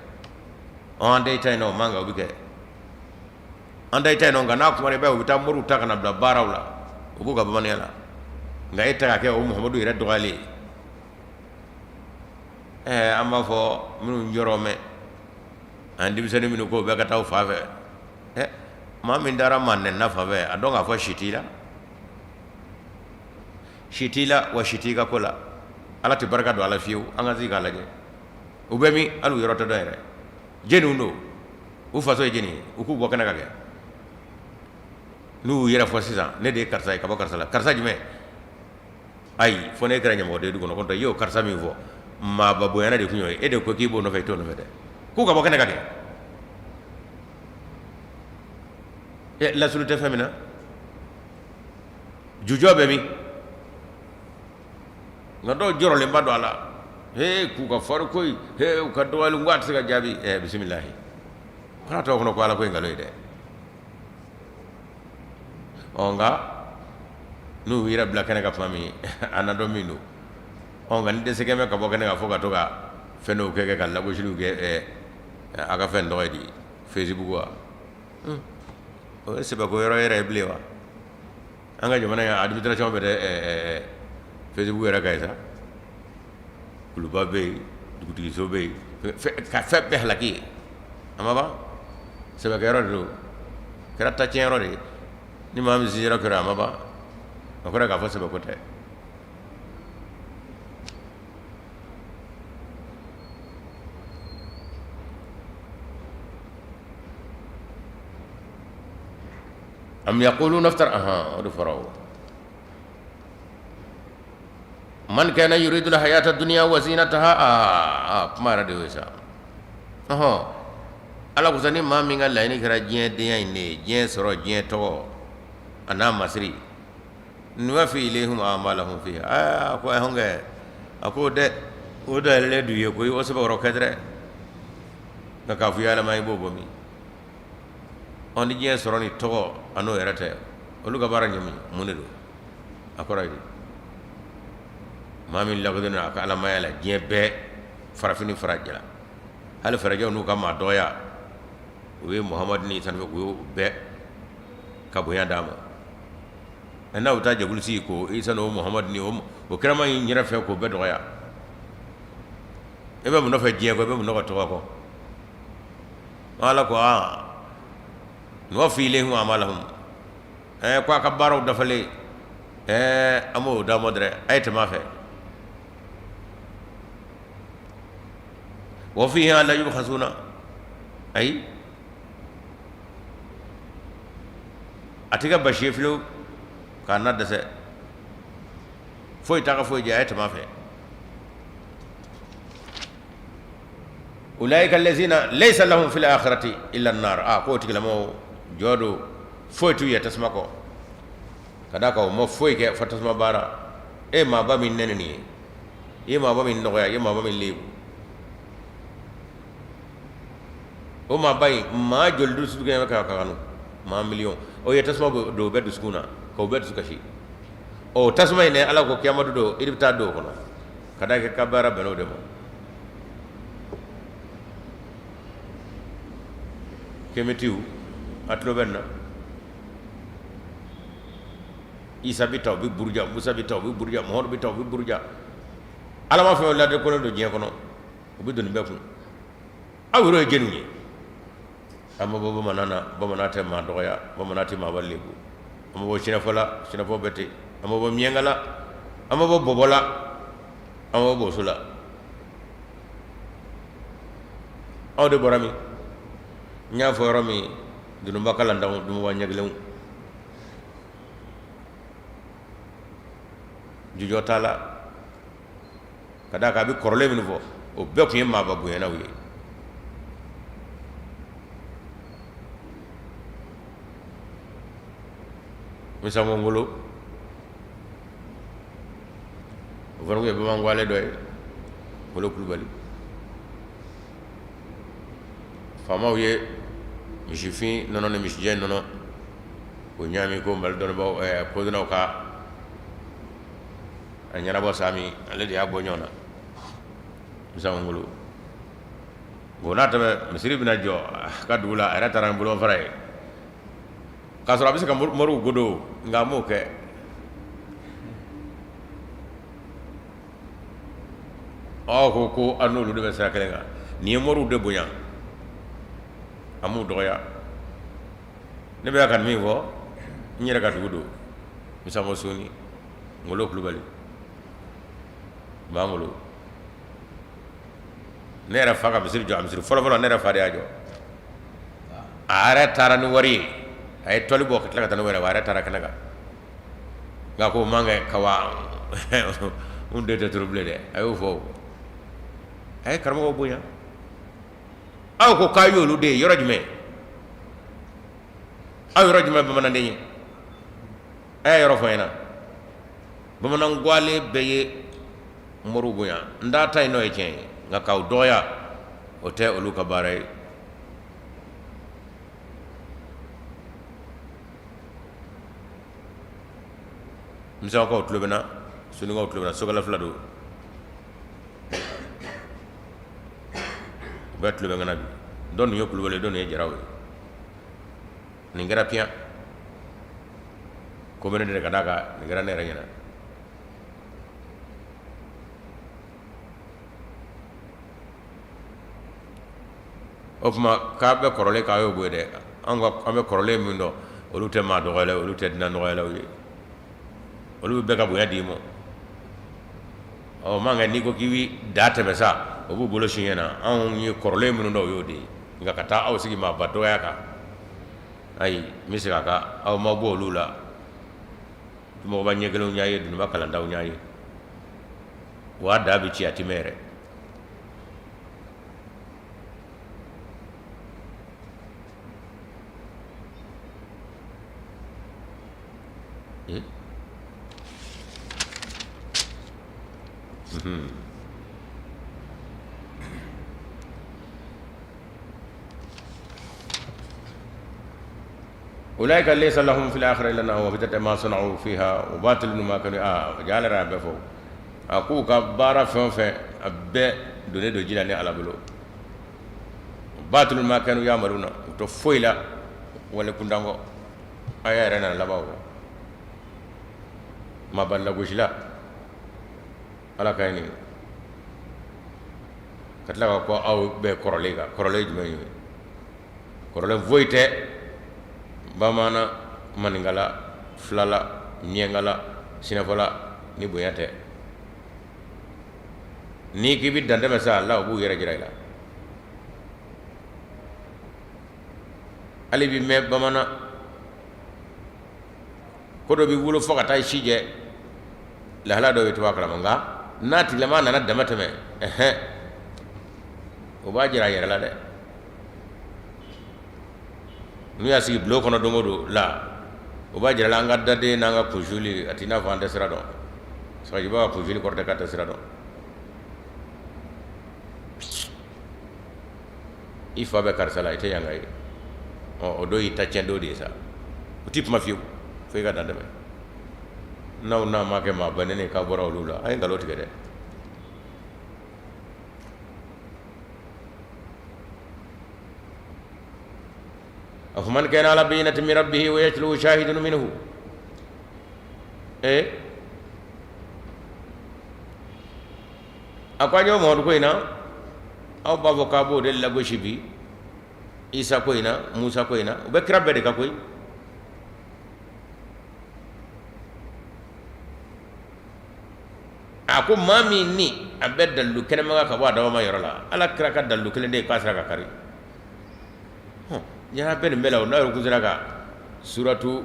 Ɔ an tɛ i ta in na, o man kan, o bɛ kɛ. An ta i ta in nɔ, nka n'a kuma i b'a ye u bɛ taa moriw ta ka na bila baaraw la, u b'u ka bamananya la. Nka e ta ka kɛ o Muhamadu yɛrɛ dɔgɔyali ye. Ɛɛ an b'a fɔ minnu jɔrɔ mɛn an denmisɛnnin minnu ko bɛɛ ka taa u fa fɛ, ɛ maa min taara maa nɛnina fa fɛ, a dɔn k'a fɔ si t'i la, si t'i la, wa si t'i ka ko la. Ala tɛ barika don a la fiyewu. An ka sigi k'a lajɛ, u bɛ min, hali u yɔrɔ tɛ dɔn yɛrɛ. Jɛniw don, u faso ye jɛni ye, u k'u bɔ kɛnɛ ka kɛ n'u y'u yɛrɛ fɔ sisan, ne de ye karisa ye ka bɔ karisa la. Karisa jumɛn? Ayi, fo n'e kɛra ɲamɔgɔden du kɔnɔ, ko i y'o karisa min fɔ, maaba bonyana de tun y'o ye, e de ko k'i b'o nɔfɛ, i t'o nɔfɛ dɛ. K'u ka bɔ kɛnɛ ka kɛ ɛ lasulu tɛ fɛn min na, jujɔ bɛ min? Nka dɔw jɔrɔlenba don a la, he k'u ka fari koyi, he u ka dɔgɔyali, ko a tɛ se ka jaabi. Ɛ bisimilahi, kana tɔgɔ kɔnɔ ko Ala ko ye nkalon ye dɛ. Ɔ nka n'u yɛrɛ bila kɛnɛ kan tuma min, a na dɔn min don. Ɔ nka ni dɛsɛ bɛ ka bɔ kɛnɛ kan fo ka to ka fɛn dɔw kɛ ka lagosiliw kɛ, a ka fɛn tɔgɔ ye di, Facebook wa? O ye sɛbɛko yɔrɔ yɛrɛ ye bilen wa? An ka jamana in administration bɛ dɛ Facebook yɛrɛ kan yen sa. Kuluba bɛ yen, dugutigiso bɛ yen, ka fɛn bɛɛ halaki yen. A ma ban, sɛbɛkɛyɔrɔ de don, kɛra tacɛnyɔrɔ de ye. Ni maa min sera kɛra, a ma ban, o kɔrɔ k'a fɔ sɛbɛko tɛ. Am yaquluna iftara, ahan, o de fɔra. O man kana yuridu alhayata dunya wa zinataha, aa kuma yɛrɛ de y'o ye sa. Ɔhɔn, Ala ko sa, ni maa min ka laɲini kɛra diɲɛ denya in de ye, diɲɛ sɔrɔ, diɲɛ tɔgɔ a n'a masiri, nuwaffi ilayhim a'malahum fiha. Aa a ko hɔnkɛ, a ko dɛ, o dayɛlɛlen d'u ye koyi, o sɛbɛkɔrɔ kɛ dɛ. Nka k'a fɔ i ye Ala ma, i b'o bɔ min? Ɔ ni diɲɛ sɔrɔ ni tɔgɔ a n'o yɛrɛ tɛ, olu ka baara ɲɛ mun de don? A kɔrɔ ye di? Maa min lakodɔnnen a ka alamaya la diɲɛ bɛɛ, farafin ni farajɛla, hali farajɛw n'u ka maa dɔgɔya, u ye Muhamadu ni sanfɛ, u y'o bɛɛ ka bonya d'a ma. N'a bɛ taa jɛkulu sigi ko Isa n'o Muhamadu ni o kirama in yɛrɛ fɛ k'o bɛɛ dɔgɔya, e bɛ mun nɔfɛ diɲɛ kɔ, e bɛ mun nɔfɛ tɔgɔ kɔ? Ala ko aa nuwaffi ilayhim a'malahum, ɛɛ ko a ka baaraw dafalen, ɛɛ an b'o d'a ma dɛrɛ, a ye tɛmɛ a fɛ. Wa fiha la yubkhasuna, ayi a tɛ kɛ basi ye fiyewu k'a na dɛsɛ, foyi t'a ka foyi jɛ, a ye tɛmɛ a fɛ. Ulaika allazina laysa lahum fil akhirati illa an-nar, a k'o tigilamɔgɔw jɔ don, foyi t'u ye tasuma kɔ, ka d'a kan u ma foyi kɛ fo tasuma baara. E maaba min nɛni nin ye, i ye maaba min dɔgɔya, i ye maaba min lebu, o maaba in maa joli dusu kɛ ka kanu, maa miliyɔn, o ye tasuma don o bɛɛ dusukun na k'o bɛɛ dusu kasi. Ɔ tasuma in dɛ, Ala ko kiyama don i bɛ taa don o kɔnɔ, ka d'a kan ka baara bɛn o de ma. Kemitiw, a tulo bɛ na. Isa bɛ taa, u bɛ buruja, Musa bɛ taa, u bɛ buruja, Muhamadu bɛ taa, u bɛ buruja. Ala ma fɛn ladekɔlen don diɲɛ kɔnɔ, u bɛ don nin bɛɛ kun. Aw yɛrɛ ye jɔnniw ye? An ma bɔ bamanan na, bamanan tɛ maa dɔgɔya, bamanan tɛ maa lebu. An ma bɔ sinafɔ la, sinafɔ bɛ ten. An ma bɔ miyanka la, an ma bɔ bɔbɔ la. An b'o boso la. Aw de bɔra min? N y'a fɔ yɔrɔ min, dununba kalantanw, dununba ɲɛ kelenw, jujɔ t'a la. Ka d'a kan a bɛ kɔrɔlen minnu fɔ, o bɛɛ tun ye maaba bonyanaw ye. Misango Ngolo, o fana tun ye bamanan gwalen dɔ ye, Ngolo Kulubali. Faamaw ye misifin nɔnɔ ni misijɛ nɔnɔ o ɲaami ko Mali dɔnnibaaw, kodɔnnaw ka a ɲɛnabɔ saa min, ale de y'a bɔ ɲɔgɔn na. Misango Ngolo o n'a tɛmɛ, misiri bɛna jɔ a ka dugu la, a yɛrɛ taara ni bolomafara ye, k'a sɔrɔ a bɛ se ka moriw godo, nka a m'o kɛ. Aw ko ko an n'olu de bɛ sira kelen kan. Nin ye moriw de bonya, a m'u dɔgɔya. Ne bɛ ka min fɔ, n yɛrɛ ka dugu don, Misango Soni, Ngolo Kulubali b'an bolo. Ne yɛrɛ fa ka misiri jɔ, a misiri fɔlɔfɔlɔ, ne yɛrɛ fa de y'a jɔ. A yɛrɛ taara ni wari ye, a ye tɔli bɔ ka tila ka taa ni wari ye, a yɛrɛ taara kɛnɛ kan. Nka ko man kɛ kawa n den tɛ turu bilen dɛ. A y'o fɔ, a ye karamɔgɔ bonya. Aw ko k'a y'olu de ye yɔrɔ jumɛn? Aw yɔrɔ jumɛn bamananden ye? A y'a yɔrɔ fɔ n ɲɛna. Bamanan gwalen bɛɛ ye moriw bonya. N t'a ta yen, n'o ye tiɲɛ ye, nka k'aw dɔgɔya, o tɛ olu ka baara ye. Misakaw tulo bɛ n na, Sonikaw tulo bɛ n na, Sokala fila don, u bɛɛ tulo bɛ n na bi. Dɔ ninnu ye Kulubali ye, dɔ ninnu ye Jaraw ye. Nin kɛra piyan ko bɛ ne de ka d'a kan, nin kɛra ne yɛrɛ ɲɛna. O tuma k'a bɛ kɔrɔlen k'a y'o bɔ dɛ. An bɛ kɔrɔlen min dɔn, olu tɛ maa dɔgɔyala, olu tɛ dunan dɔgɔyalaw ye, olu bɛ bɛɛ ka bonya d'i ma. Ɔ man kɛ, n'i ko k'i bɛ da tɛmɛ sa, o b'u bolo siɲɛ na. Anw ye kɔrɔlen minnu dɔn, o y'o de ye. Nka ka taa aw sigi maaba dɔgɔya kan, ayi, n bɛ segin a kan, aw ma bɔ olu la. Mɔgɔba ɲɛ kelenw y'a ye, dununba kalantanw y'a ye, wa da bɛ ci, a tɛ mɛn yɛrɛ. Ulaika laysa lahum fil akhirati illa an-nar wa habitat ma sana'u fiha wa batilun ma kanu. Aa, ja, ala yɛrɛ y'a bɛɛ fɔ. A k'u ka baara fɛn o fɛn, a bɛɛ donnen don ji la ne Ala bolo. Batilun ma kanu ya'maluna, u tɛ foyi la wale kuntan kɔ. Aya yɛrɛ nana laban o kɔ. Maaba lagosila, Ala ka ɲi ka tila ka ko aw bɛɛ kɔrɔlen kan. Kɔrɔlen jumɛn ye? Kɔrɔlen foyi tɛ bamanan, maninkala, filala, miyankala, sinafɔla ni bonya tɛ. N'i k'i bɛ dantɛmɛ sa la, u b'u yɛrɛ jira i la. Hali bi mɛn bamanan ko dɔ b'i wolo fo ka taa i si jɛ, lahala dɔ bɛ to a kalama, nka n'a tigilama nana dama tɛmɛ, ɛhɛn, o b'a jira a yɛrɛ la dɛ. N'u y'a sigi bulon kɔnɔ don o don la, o b'a jira la an ka daden n'an ka kunsuli, a t'i n'a fɔ an tɛ sira dɔn. Sagajiba ka kunsuli kɔrɔ tɛ k'a tɛ sira dɔn. I fa bɛ karisa la, i tɛ yanka ye. Ɔ, o don y'i ta tiɲɛ don de ye sa. U t'i kuma fiyewu fo i ka dan tɛmɛ. N'aw n'a ma kɛ maa bannen k'a bɔra olu la, a ye nkalon tigɛ dɛ. Afaman kana ala bayyinatin min rabbihi wa yatluhu shahidun minhu. Ee, a ko an y'o Mamadu ko in na, aw b'a fɔ k'a b'o de lagosi bi. Isa ko in na, Musa ko in na, u bɛ kira bɛɛ de ka koyi. A ko maa min ni a bɛ dalilu kɛnɛma kan ka bɔ a dabama yɔrɔ la, ala kira ka dalilu kelen de ye k'a sera ka kari. Ɲana bɛ nin bɛɛ la o, n'a yɛrɛ kun sera ka suratu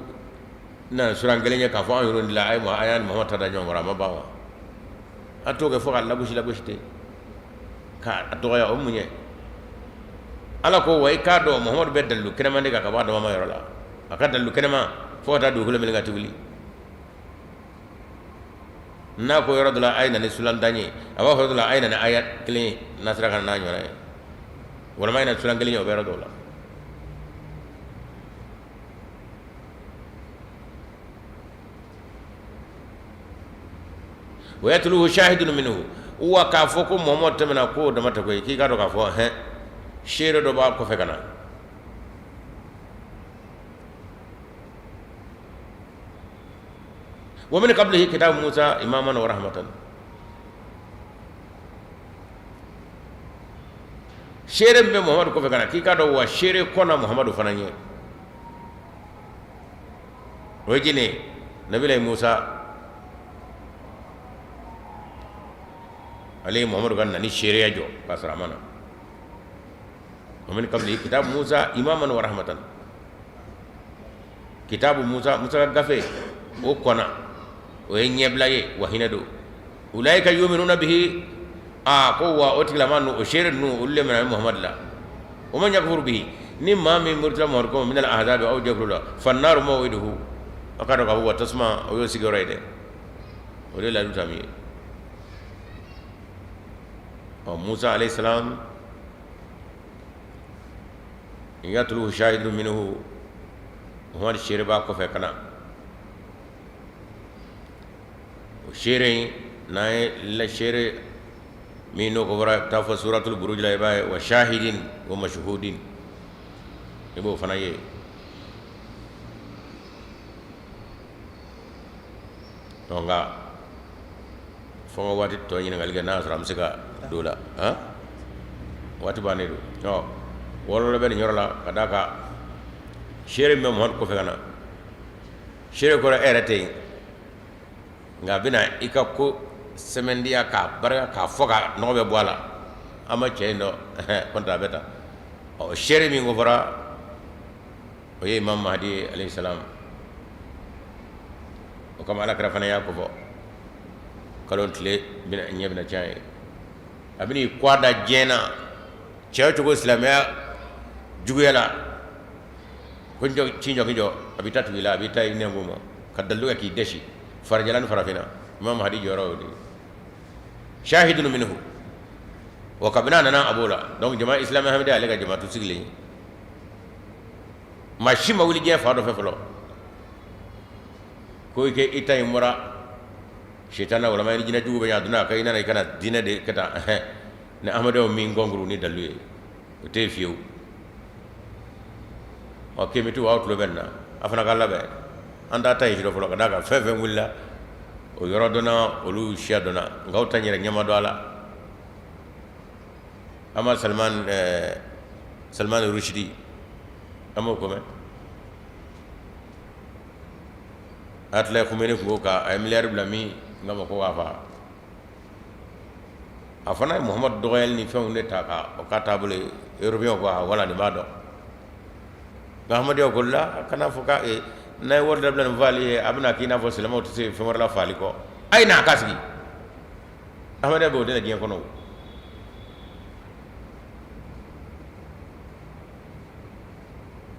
na suran kelen ye k'a fɔ an yɛrɛ de la, a ye a y'a ni Muhamadu ta da ɲɔgɔn kɔrɔ, a ma ban wa? A t'o kɛ fo k'a lagosi lagosi ten k'a dɔgɔya, o mun ye? Ala ko wa i k'a dɔn Muhamadu bɛ dalilu kɛnɛma de kan ka bɔ a dabama yɔrɔ la, a ka dalilu kɛnɛma fo ka taa dugukolo meleke ka ti wuli. N'a ko yɔrɔ dɔ la a ye na ni suran tan ye, a b'a fɔ yɔrɔ dɔ la a ye na ni aya kelen ye, n'a sera ka na n'a ɲɔgɔn ye, walima a ye na suran kelen ye, o bɛ yɔrɔ dɔw la. Wa yatluhu shahidun minhu, wa k'a fɔ ko Muhamadu tɛmɛna k'o dama tɛ koyi, k'i k'a dɔn k'a fɔ hɛn seere dɔ b'a kɔfɛ ka na. Wa min qablihi kitabu Musa imaman wa rahmatan, seere min bɛ Muhamadu kɔfɛ ka na, k'i k'a dɔn wa seere kɔnna Muhamadu fana ɲɛ. O ye jɔni ye? Nabilayi Musa, ale ye Muhamadu ka nani seereya jɔ k'a sɔrɔ a ma na. Wa min qablihi kitabu Musa imaman wa rahmatan, kitabu Musa, Musa ka gafe o kɔnna, o ye ɲɛbila ye wa hinɛ don. Ulaika yuminuna bihi, a ko wa o tigilama ninnu, o seere ninnu, olu le minɛ Muhamadu la. Wa man yakfur bihi, ni maa min murutila Muhamadu kɔ, minal ahzabi, aw jɛkulu la, fannaru maw'iduhu, a k'a dɔn k'a fɔ wa tasuma o y'o sigiyɔrɔ ye dɛ, o de ye layidu ta min ye. Ɔ Musa alayhi salam yatluhu shahidun minhu, Muhamadu seere b'a kɔfɛ ka na. O seere in n'an ye la seere min n'o ko fɔra, taa fɔ suratul buruj la, i b'a ye wa shahidin wa mashhudin, i b'o fana ye. Donc nka fo n ka waati tɔ ɲininkali kɛ, n'a y'a sɔrɔ an bɛ se ka don o la. Han, waati bannen don. Ɔ wɔɔrɔ bɛ nin yɔrɔ la ka d'a kan seere min bɛ Muhamadu kɔfɛ ka na, seere kɔrɔ e yɛrɛ tɛ yen, nka a bɛna i ka ko sɛmɛntiya k'a barika k'a fɔ ka nɔgɔ bɛ bɔ a la. An ma cɛ in dɔn kɔntɛ a bɛ tan. Ɔ seere min ko fɔra, o ye Imam Mahdi ye alayhi salam. O kama ala kira fana y'a kofɔ kalo tile ɲɛ bɛna caya ye, a bɛna i kɔ da diɲɛ na cɛ cogo silamɛya juguya la ko ci jɔ jɔ, a bɛ taa tugu i la, a bɛ taa i nɛnkun ma ka dalilu kɛ k'i dɛsi farajɛla ni farafinna. Imam Mahdi jɔyɔrɔ y'o de ye, shahidun minhu, wa kabini a nana a b'o la. Donc jama islamiyya ahmadiyya ale ka jamaatu sigilen ye, maa si ma wuli diɲɛ fan dɔ fɛ fɔlɔ ko i kɛ i ta in bɔra sitana walama i ni jinɛ jugu bɛ ɲa a donna a ka i nana i kana diinɛ de kɛ tan ni ahmadiyyaw min kɔnkuru ni dalilu ye, o tɛ yen fiyewu. Ɔ kemitiw, aw tulo bɛ nin na, a fana ka labɛn. An t'a ta yen sɔrɔ fɔlɔ ka d'a kan fɛn fɛn wulila o yɔrɔ dɔnna, olu siya dɔnna, nka aw ta yɛrɛ ɲɛma dɔn a la. An ma Salman Rushdie, an b'o ko mɛn. Ayatollah Khomeini tun ko k'a ye miliyari bila min kama ko k'a faga, a fana ye Muhamadu dɔgɔyali ni fɛnw de ta ka o k'a taabolo ye. Européens ko a wala nin b'a dɔn, nka ahmadiyyaw ko la kana fɔ k'a n'a ye wari dabila nin fagali ye, a bɛna k'i n'a fɔ silamɛw tɛ se fɛn wɛrɛ la fagali kɔ, a ye n'a ka sigi. Ahmadiyya bɛ o de la diɲɛ kɔnɔ.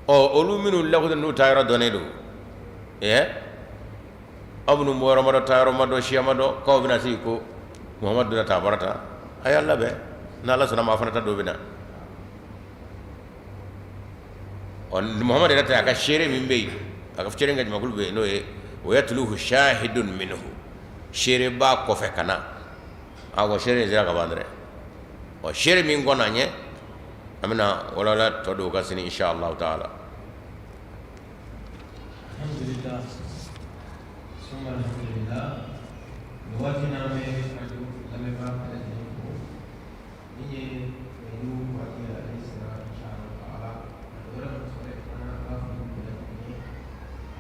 Ɔ olu minnu lakodɔn n'u taa yɔrɔ dɔnnen don, ɛ aw minnu bɔ yɔrɔ ma dɔn, taa yɔrɔ ma dɔn, siya ma dɔn, k'aw bɛna sigi ko Muhamadu donna tan, a bɔra tan, a y'a labɛn, n'Ala sɔnna ma a fana ta don bɛ na. Ɔ Muhamadu yɛrɛ ta, a ka seere min bɛ yen, a ka seere ka jamakulu bɛ yen, n'o ye wa yatluhu shahidun minhu, seere b'a kɔfɛ ka na. A wa seere in sera ka ban dɛ. Ɔ seere min kɔnna a ɲɛ, an bɛna walawala tɔ don ka sini insha Allah taala. Alhamdulillah, summa alhamdulillah. Nin waati in na, an bɛ radio lamɛnbaa bɛɛ lajɛlen fo. Min ye layidu waati ye, ale sera insha Allah taala. A dɔ wɛrɛ ma sɔrɔ yen fana, an b'a fɔ bɛɛ lajɛlen ye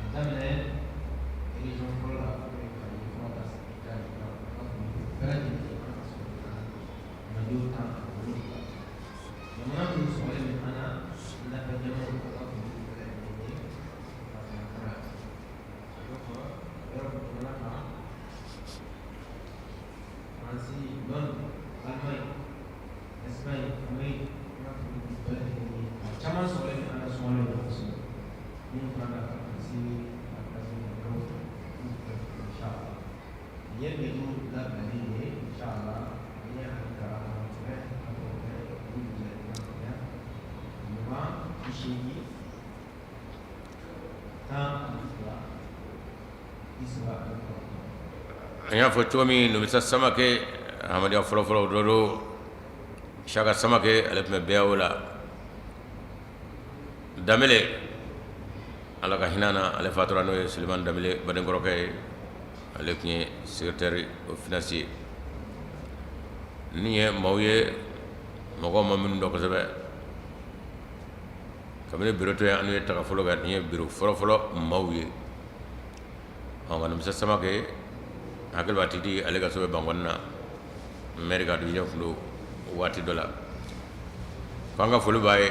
a daminɛ région fɔlɔ la, n'o ye Kayi, fo ka taa se bi ta in na, an b'a fɔ bɛɛ 8, 12, 39. An y'a fɔ cogo min, Numisa Samakɛ, Ahmadiyya fɔlɔfɔlɔ dɔ don. Saka Samakɛ, ale tun bɛ BAO la. Danbele, Ala ka hinɛ na, ale fatura, n'o ye Sulemani Danbele badenkɔrɔkɛ ye, ale tun ye secrétaire aux finances ye. Ninnu ye maaw ye, mɔgɔw ma minnu dɔn kosɛbɛ. Kabini bureau to yen, an ye taga fɔlɔ kɛ, nin ye bureau fɔlɔfɔlɔ maaw ye. Ɔ, nka Numisa Samakɛ, hakili b'a tigi, ale ka so bɛ Bankɔni na, maire ka division tun don waati dɔ la. K'an ka foli b'a ye.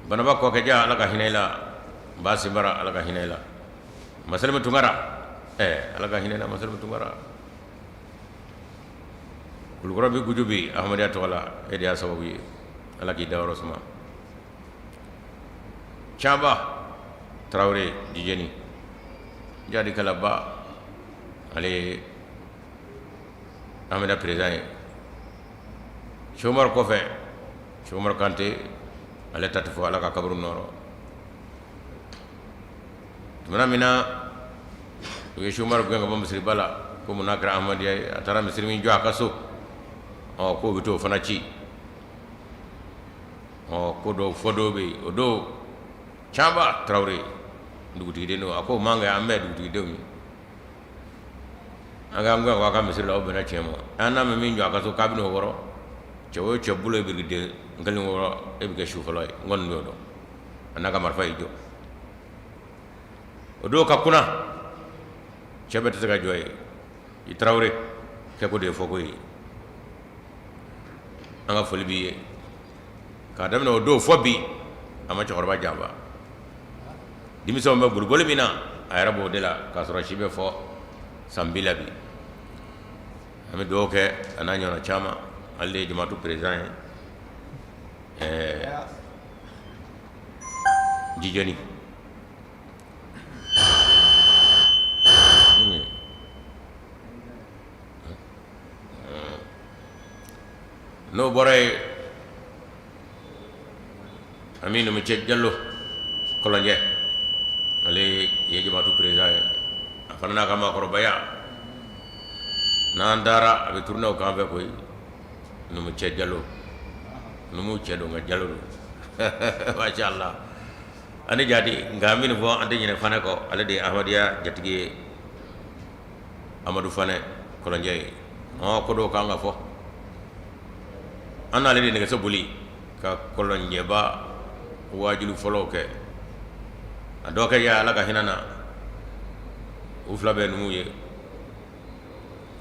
Banaba Kɔkɛja, Ala ka hinɛ i la. Ba Sinbara, Ala ka hinɛ i la. Masalima Tunkara, Ala ka hinɛ i la. Masalima Tunkara, Kulukɔrɔ bɛ guju bi Ahmadiyya tɔgɔ la, e de y'a sababu ye. Ala k'i dayɔrɔ suma. Caba Tarawele Jijeni, jadikɛlaba, ale ye Ahmadiyya président ye Sɛki Umaru kɔfɛ. Sɛki Umaru Kante, ale ta tɛ fɔ, Ala ka kaburu nɔɔrɔ. Tuma min na u ye Sɛki Umaru gɛn ka bɔ misiriba la, ko mun n'a kɛra Ahmadiyya ye, a taara misiri min jɔ a ka so, ɔ, k'o bɛ t'o fana ci. Ɔ, ko dɔw fɔ dɔw bɛ yen. O don Caba Tarawele dugutigiden don, a ko man kɛ, an bɛɛ dugutigidenw ye, an k'an gɛn ka misiri la, o bɛnna tiɲɛ ma. An n'a ma min jɔ a ka so k'a bɛ n'o wɔrɔ, cɛ o cɛ bolo ye birikiden kelen wɔrɔ, e bɛ kɛ su fɔlɔ ye. N kɔni y'o dɔn. A n'a ka marifa y'i jɔ. O don ka kunna, cɛ bɛɛ tɛ se ka jɔ ye. I Tarawele kɛko de ye fɔko ye. An ka foli b'i ye. K'a daminɛ o don fɔ bi, a ma cɛkɔrɔba janfa. Denmisɛnw bɛ boliboli min na, a yɛrɛ b'o de la, k'a sɔrɔ si bɛ fɔ san bi la bi. An bɛ dugawu kɛ a n'a ɲɔgɔnna caman. Ale de ye jamatu président ye. Ɛɛ, Jijeni, n'o bɔra yen, an bɛ Numukɛ Jalo Kɔlɔnjɛ, ale ye jamatu président ye. A fana n'a ka maakɔrɔbaya, n'an taara, a bɛ tourner k'an fɛ koyi. Numukɛ Jalo, numu cɛ don, nka Jalo don, masha Allah. Ani jadi nka an bɛ nin fɔ, an tɛ ɲinɛ Fanɛ kɔ. Ale de ye Ahmadiyya jatigi ye, Amadu Fanɛ Kɔlɔnjɛ ye. Ɔ, ko dɔw kan ka fɔ. An n'ale de nɛgɛso boli ka Kɔlɔnjɛba waajuli fɔlɔw kɛ. A dɔgɔkɛ ya, Ala ka hinɛ na, u fila bɛɛ numu ye.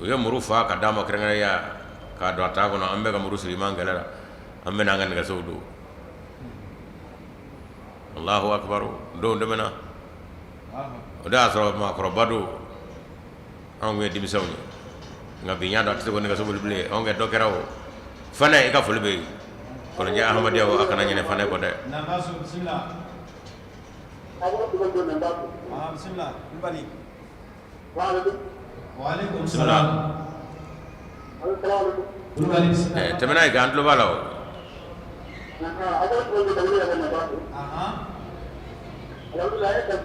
U ye muru fa ka d'a ma kɛrɛnkɛrɛnya k'a don a ta kɔnɔ. An bɛɛ ka muru siri man kɛlɛ la, an bɛna an ka nɛgɛsow don. Allahu akbar. Don tɛmɛna, o de y'a sɔrɔ maakɔrɔba don, anw tun ye denmisɛnw ye. Nka bi, n y'a dɔn a tɛ se ko nɛgɛso boli bilen. Anw kɛ dɔ kɛra. O Fanɛ, i ka foli bɛ yen. Kɔlɔnjɛ Ahmadiyya, a kana ɲinɛ Fanɛ kɔ dɛ. Nambaso, bisimila. Ah, bisimila, Kulubali. Wa alaikum salam. Kulubali, bisimila. Tɛmɛna ye, k'an tulo b'a la o. Aha. Alhamdulillah, alhamdulillah.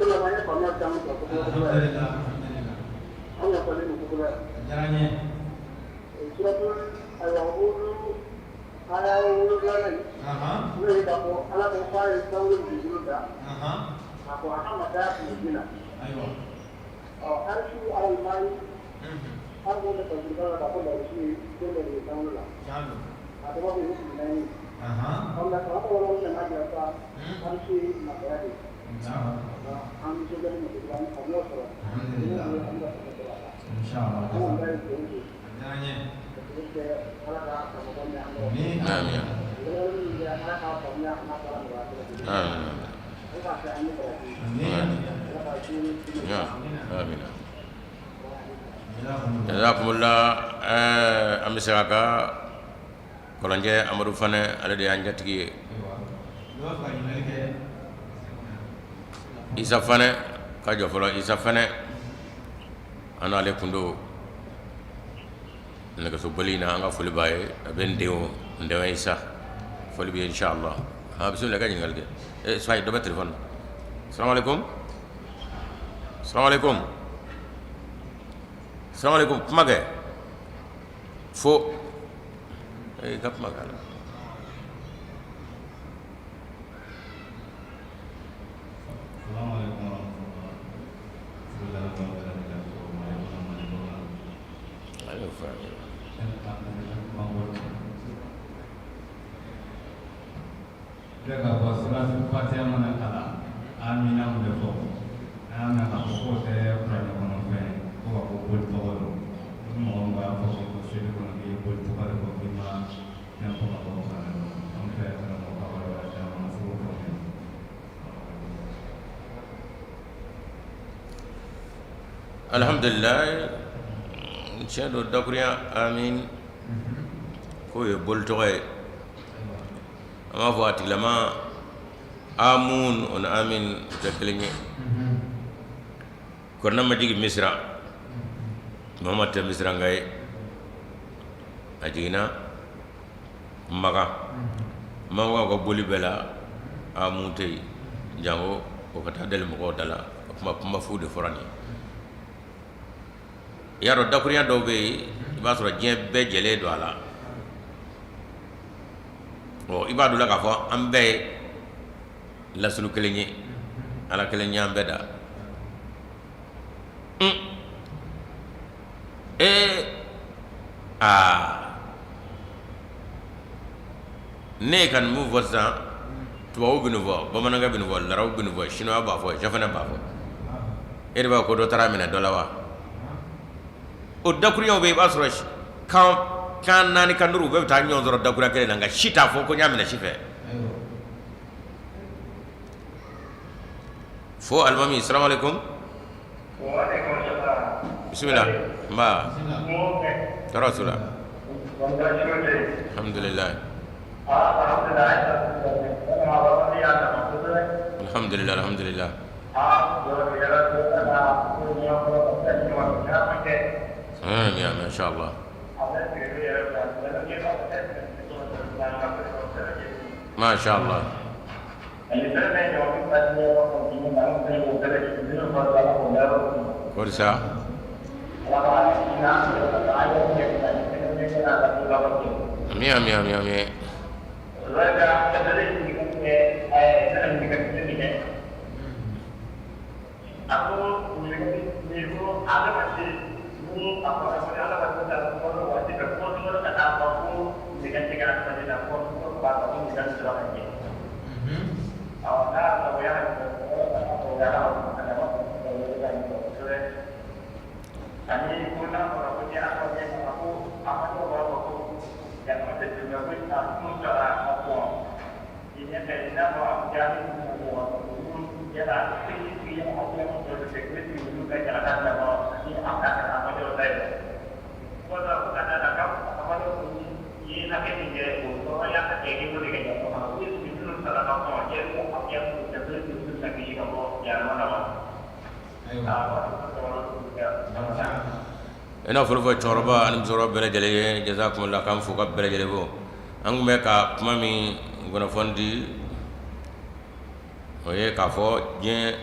A diyara n ye. Aha. Aha. Ayiwa. Mhm. Tiɲɛ don. Aha. Hmm. Naam. Alhamdulillah. Inshallah. A diyara n ye. Amin. Amin, amin. Amin. Amin. Jazakumullah. An bɛ segin a kan, Kɔlɔnjɛ Amadu Fanɛ, ale de y'an jatigi ye. Ayiwa. Dɔ b'a fɛ ka ɲininkali kɛ. Isa Fanɛ ka jɔ fɔlɔ. Isa Fanɛ, an n'ale kun don nɛgɛsoboli in na. An ka foli b'a ye. A bɛ n den, n den Isa Foli bɛ inshallah. Ha, bisimila, ka ɲininkali kɛ. Eh, sai dɔ bɛ téléphone na. Salamu alaikum. Salamu alaikum. Salamu alaikum. Kuma kɛ. Fo. Eh, ka kuma kɛ. K'a fɔ sura fatiya mana kalan, amina bɛ fɔ, an y'a mɛn k'a fɔ k'o tɛ kuranɛ kɔnɔ fɛn ye, ko ka ko boli tɔgɔ don. Ni mɔgɔ min b'a fɔ ko seli kɔnɔ k'i ye boli tɔgɔ de fɔ, k'i ma fɛn fɔ ka bɔ kuranɛ kɔnɔ, an fɛ karamɔgɔ ka walawala caman ka se k'o faamuya. Alhamdulillah, tiɲɛ don, dakurunya amin k'o ye boli tɔgɔ ye. An b'a fɔ a tigilama amun o ni amin o tɛ kelen ye. Kuranɛ ma jigin Misira, Muhamadu tɛ Misiranka ye, a jiginna Makan. Makankaw ka boli bɛɛ la amun tɛ yen, janko o ka taa deli mɔgɔw da la. O kuma kuma fu de fɔra nin ye. I y'a dɔn, dakurunya dɔw bɛ yen, i b'a sɔrɔ diɲɛ bɛɛ jɛlen don a la. Ɔ, i b'a dɔn la k'a fɔ an bɛɛ ye lasulu kelen ye, Ala kelen y'an bɛɛ da. Ee, aa, ne ye ka nin mun fɔ sisan, tubabu bɛ nin fɔ, bamanankɛ bɛ nin fɔ, larabu bɛ nin fɔ, chinois b'a fɔ, japonais b'a fɔ. E de b'a ko dɔ taara minɛ dɔ la wa? O dakurunyaw bɛ yen, i b'a sɔrɔ kan kan naani, kan duuru, u bɛɛ bɛ taa ɲɔgɔn sɔrɔ dakurunya kelen na, nka si t'a fɔ ko n y'a minɛ si fɛ. Fo alimami. Salamu alaikum. Bisimila, nba, tɔɔrɔ su la. Alhamdulillah, alhamdulillah, alhamdulillah. Amin, amin, inshallah. Masha Allah. Kɔrisa. Amin, amin, amin, amin. I n'a fɔlɔ fɔ cɛkɔrɔba ani musokɔrɔba bɛɛ lajɛlen ye, jazakumullah, k'an fo ka bɛɛ lajɛlen fo. An tun bɛ ka kuma min kunnafoni di, o ye k'a fɔ diɲɛ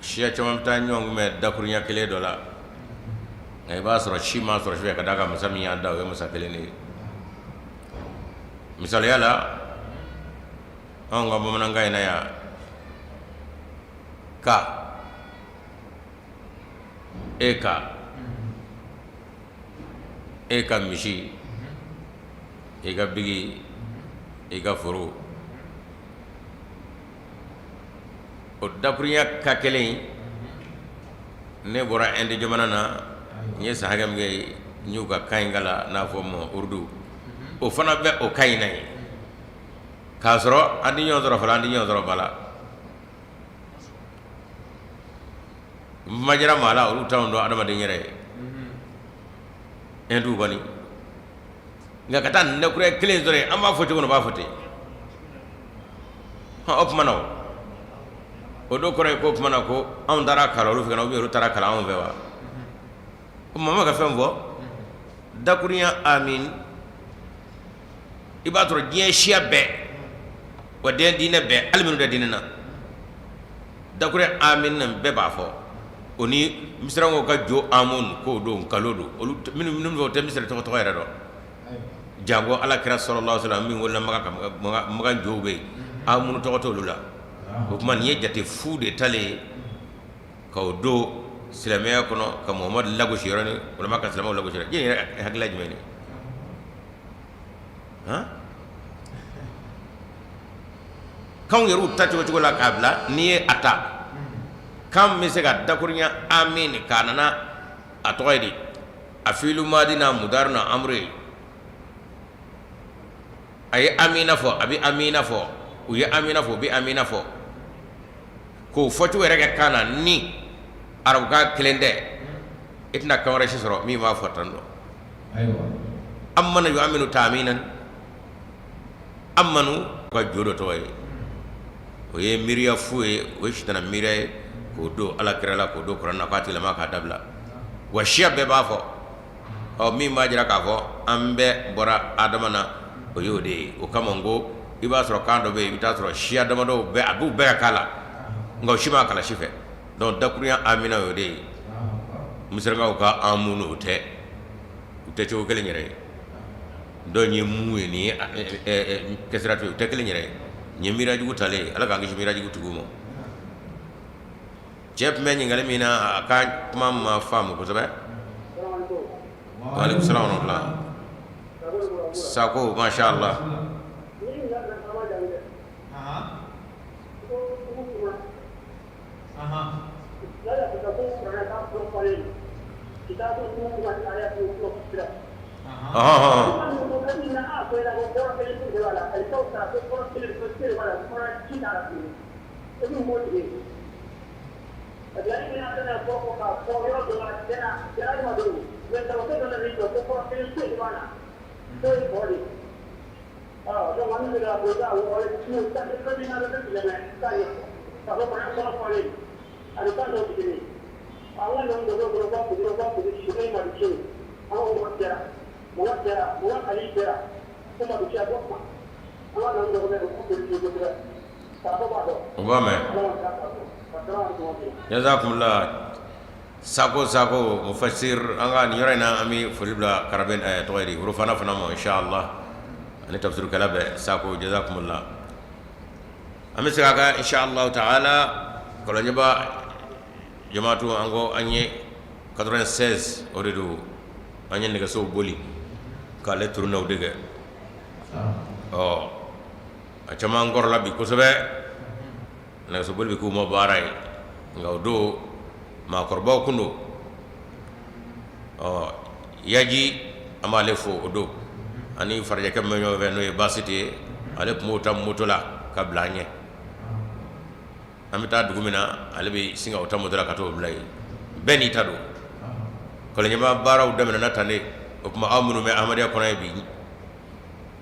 siya caman bɛ taa ɲɔgɔn kunbɛn dakurunya kelen dɔ la, nka i b'a sɔrɔ si ma sɔrɔ si fɛ, ka d'a kan masa min y'a da, o ye masa kelen de ye. Misaliya la, anw ka bamanankan in na yan, ka e ka e ka misi, i ka bigi, i ka foro, o dakurunya ka kelen. Ne bɔra Inde jamana na, n ye san hakɛ min kɛ, n y'u ka kan in kalan n'a fɔ ma urdu, o fana bɛ o kan in na yen, k'a sɔrɔ an tɛ ɲɔgɔn sɔrɔ fɔlɔ, an tɛ ɲɔgɔn sɔrɔ ba la. Ma jira maa la, olu t'anw dɔn adamaden yɛrɛ ye Inde kɔni, nka ka taa nin dakurunya kelen sɔrɔ yen, an b'a fɔ cogo min, u b'a fɔ ten. O tuma na, o dɔ kɔrɔ ye ko o tuma na ko anw taara kalan olu fɛ, ou bien olu taara kalan anw fɛ wa? O maa ma ka fɛn fɔ dakurunya amin. I b'a sɔrɔ diɲɛ siya bɛɛ wa diɲɛ diinɛ bɛɛ, hali minnu tɛ diinɛ na, dakuruɲɛ amina bɛɛ b'a fɔ. O ni misirakaw ka jo amun k'o don nkalon don. Olu minnu minnu o tɛ misira tɔgɔ tɔgɔ yɛrɛ dɔn, janko ala kira sallallahu alaihi wasallam min wolola Maka, Maka jow bɛ yen, amun tɔgɔ t'olu la. O tuma nin ye jate fu de talen ye k'o don silamɛya kɔnɔ, ka Muhamadu lagosi yɔrɔnin walima ka silamɛw lagosi. Diɲɛ yɛrɛ hakilila jumɛn ye? Han, kanw yɛrɛw ta cogo cogo la k'a bila, n'i ye a ta kan bɛ se ka dakurunya amin k'a nana a tɔgɔ ye di, a fiilu madi n'a mudari n'a amuru ye. A ye amina fɔ, a bɛ amina fɔ, u ye amina fɔ, u bɛ amina fɔ, k'o fɔcogo yɛrɛ kɛ kan na ni arabukan kelen tɛ, i tɛna kan wɛrɛ si sɔrɔ min b'a fɔ tan dɔn. Amana yu'minu ta'minan, amanu ka jo dɔ tɔgɔ ye, o ye miiriya fu ye, o ye sitana miiriya ye k'o don ala kira la, k'o don kuranɛ na, k'a tigilama k'a dabila. Wa siya bɛɛ b'a fɔ. Ɔ, min b'a jira k'a fɔ an bɛɛ bɔra adama na, o y'o de ye. O kama n ko i b'a sɔrɔ kan dɔ bɛ yen, i bɛ taa sɔrɔ siya damadɔw bɛɛ a b'u bɛɛ ka kan la, nka o si m'a kalan si fɛ. Donc dakurunya amina y'o de ye. Misirakaw ka amun, o tɛ, u tɛ cogo kelen yɛrɛ ye. Dɔw ye mun ye, nin ye kɛsiratu ye, u tɛ kelen yɛrɛ ye. Nin ye miiriya jugu talen ye. Ala k'an kisi miiriya jugu tigiw ma. Cɛ tun bɛ ɲininkali min na, a ka kuma ma faamu kosɛbɛ. Waaleykum salaam wa rahmatulah. Sako, masha Allah. O b'a mɛn. Jazakumullah. Sako, Sako mufasir, an ka nin yɔrɔ in na, an bɛ foli bila karabe, tɔgɔ ye di, Worofana fana ma, inshallah, ani tafsirukɛla bɛɛ. Sako, jazakumullah. An bɛ segin a kan, inshallah taala. Kɔlɔnjɛba jamaatu, an ko an ye 96, o de don an ye nɛgɛsow boli k'ale tournéew de kɛ. Ɔ, a caman kɔrɔla bi kosɛbɛ, nɛgɛsoboli bɛ k'u ma baara ye, nka o don maakɔrɔbaw kun don. Ɔ, yaji, an b'ale fo o don, ani farajɛkɛ min bɛ ɲɔgɔn fɛ, n'o ye Basiti ye, ale tun b'o ta moto la ka bila an ɲɛ. An bɛ taa dugu min na, ale bɛ sin ka o ta moto la ka t'o bila yen. Bɛɛ n'i ta don. Kɔlɔnjɛba baaraw daminɛna tan de. O tuma, aw minnu bɛ Ahmadiyya kɔnɔ ye bi,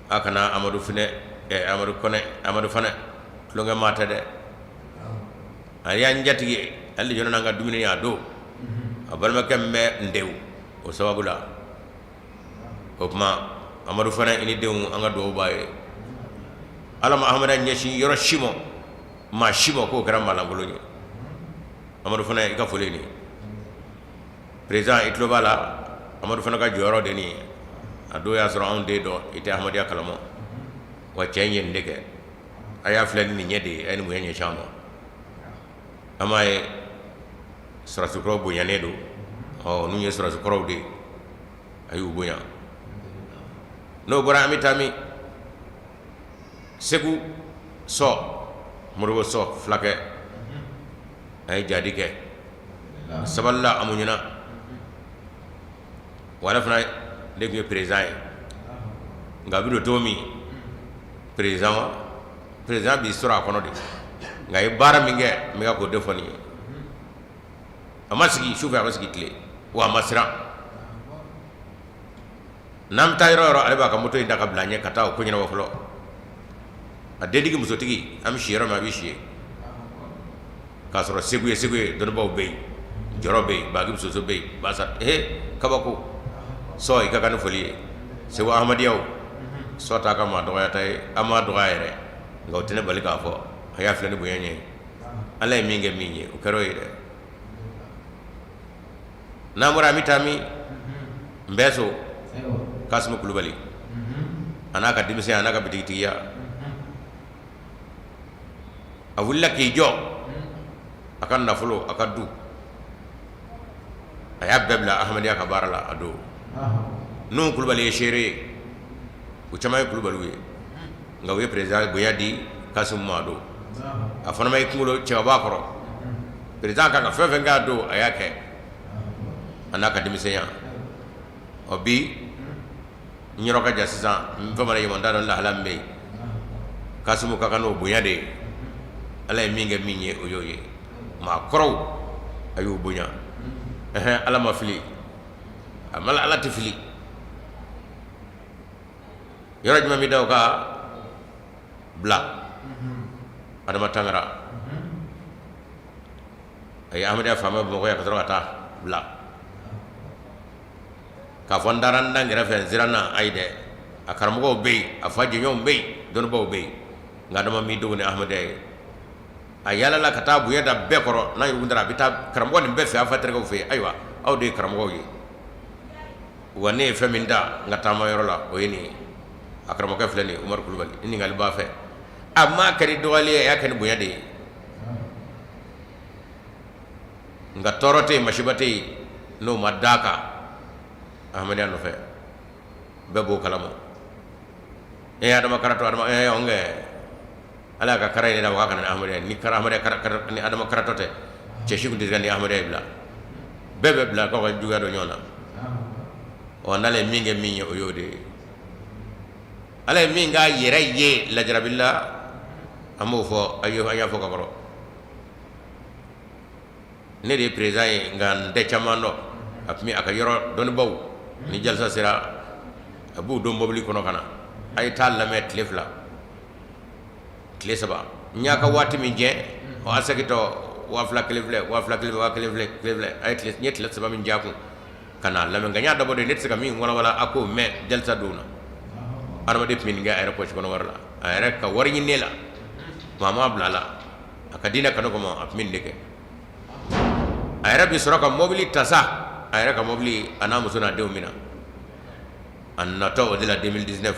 a kana Amadu finɛ, Amadu Kɔnɛ, Amadu Fanɛ tulonkɛ maa tɛ dɛ. A y'an jatigi, ale de jɔna n'an ka dumuni ye a don, a balimakɛ min bɛ Ndewu o sababu la. O tuma, Amadu Fanɛ, i ni denw, an ka dugawu b'a ye. Ala ma Ahmadiyya ɲɛsin yɔrɔ si ma, maa si ma k'o kɛra maalankolon ye. Amadu Fanɛ, i ka foli nin ye. Président, i tulo b'a la, Amadu Fanɛ ka jɔyɔrɔ de nin ye. A don y'a sɔrɔ anw den dɔn, i tɛ Ahmadiyya kalama wa. Cɛ in ye nin de kɛ, a y'a filɛ ni nin ɲɛ de ye, a ye nin bonya ɲɛsin a ma. An b'a ye sɔrɔdasikɔrɔw bonyanen don. Ɔ, n'u ye sɔrɔdasikɔrɔw de ye, a y'u bonya. N'o bɔra, an bɛ taa min? Segu Sɔ, Moribo Sɔ fulakɛ, a ye jadi kɛ, sabalila, a muɲuna wa. Ale fana de tun ye président ye, nka a bɛ don cogo min, président, président b'i sɔrɔ a kɔnɔ de. Nka a ye baara min kɛ, n bɛ ka k'o de fɔ nin ye. A ma sigi sufɛ, a ma sigi tile wa, a ma siran. N'an bɛ taa yɔrɔ yɔrɔ, ale b'a ka moto in ta ka bila ɲɛ ka taa o ko ɲɛnabɔ fɔlɔ. A dentigi, musotigi, an bɛ si yɔrɔ min, a bɛ si yen, k'a sɔrɔ Segu ye Segu ye, dɔnnibaw bɛ yen, jɔrɔ bɛ yen, Bagibu Soso bɛ yen, basa he kabako Sɔ, i ka kan ni foli ye. Segu Ahmadiyaw. Soit a ka maa dɔgɔyata ye, an m'a dɔgɔya yɛrɛ, nka o tɛ ne bali k'a fɔ a y'a filɛ ni bonya ye. Ala ye min kɛ min ye, o kɛra o ye dɛ. N'an bɔra, an bɛ taa min n bɛɛ so, Kasimu Kulubali a n'a ka denmisɛnya, a n'a ka bitigitigiya, a wulila k'i jɔ, a ka nafolo, a ka du, a y'a bɛɛ bila Ahmadenya ka baara la. A don Nuhu Kulubali ye seere ye, u caman ye Kulubaliw ye, nka u ye président bonya di Kasimu ma. A don a fana ma i kunkolo cɛkɔrɔba kɔrɔ, président kan ka fɛn fɛn k'a don, a y'a kɛ, a n'a ka denmisɛnya. Ɔ bi n yɔrɔ ka jan sisan, n fɛn mana yɛlɛma, n t'a dɔn lahala min bɛ yen. Kasimu ka kan n'o bonya de ye. Ala ye min kɛ min ye, o y'o ye. Maa kɔrɔw, a y'o bonya. Ɛhɛn, Ala ma fili, a ma, Ala tɛ fili. Yɔrɔ jumɛn bɛ da o ka bila Adama Tangara, a ye Ahmadenya faama Bamakɔ yan ka sɔrɔ ka taa bila k'a fɔ n taara n da n kɛrɛfɛ, n siranna. Ayi dɛ, a karamɔgɔw bɛ yen, a fa jɛɲɔgɔnw bɛ yen, dɔnnibaaw bɛ yen, nka Adama m'i dogo ni Ahmadenya ye. A yaalala ka taa bonya da bɛɛ kɔrɔ. N'a yɛrɛ taara, a bɛ taa karamɔgɔ nin bɛɛ fɛ, a fa terikɛw fɛ yen. Ayiwa, aw de ye karamɔgɔw ye wa, ne ye fɛn min da n ka taama yɔrɔ la, o ye nin ye. A karamɔgɔkɛ filɛ nin ye, Umaru Kulubali, ni ɲininkali b'a fɛ. A m'a kɛ ni dɔgɔyali ye, a y'a kɛ ni bonya de ye. Nka tɔɔrɔ tɛ yen, masiba tɛ yen n'o ma d'a kan Ahmadenya nɔfɛ, bɛɛ b'o kalama. E ye Adama karatɔ, Adama ɛ kɛ Ala y'a ka kara in da k'a kana Ahmadenya ni kara Ahmadenya ni Adama karatɔ tɛ, cɛ si tun tɛ se ka ni Ahmadenya bila. Bɛɛ bɛ bila k'aw ka juguya dɔn ɲɔgɔn na. Ɔ n'ale ye min kɛ min ye, o y'o de ye. Ala ye min k'a yɛrɛ ye lajarabi la, an b'o fɔ. An y'a fɔ ka kɔrɔ, ne de ye président ye, nka n tɛ caman dɔn. A tun bɛ a ka yɔrɔ dɔnnibaw ni jalisa sera, a b'u don mobili kɔnɔ ka na, a ye taa lamɛn tile 2, tile 3. N y'a ka waati min jɛ, o a segintɔ 2000 kelen filɛ, 2000 kelen, 1000 filɛ, kelen filɛ, a ye tile, n ye tile 3 min jɛ a kun ka n'a lamɛn, nka n y'a dabɔ de, ne tɛ se ka min walawala, a k'o mɛn jalisa don na. Adamaden tun bɛ nin kɛ a yɛrɛ poche kɔnɔ wari la, a yɛrɛ ka wari ɲini la, maa m'a bila a la, a ka diinɛ kanu kama, a tun bɛ nin de kɛ. A yɛrɛ bɛ sɔrɔ ka mobili ta sa, a yɛrɛ ka mobili, a n'a muso n'a denw bɛ na. A natɔ o de la 2019,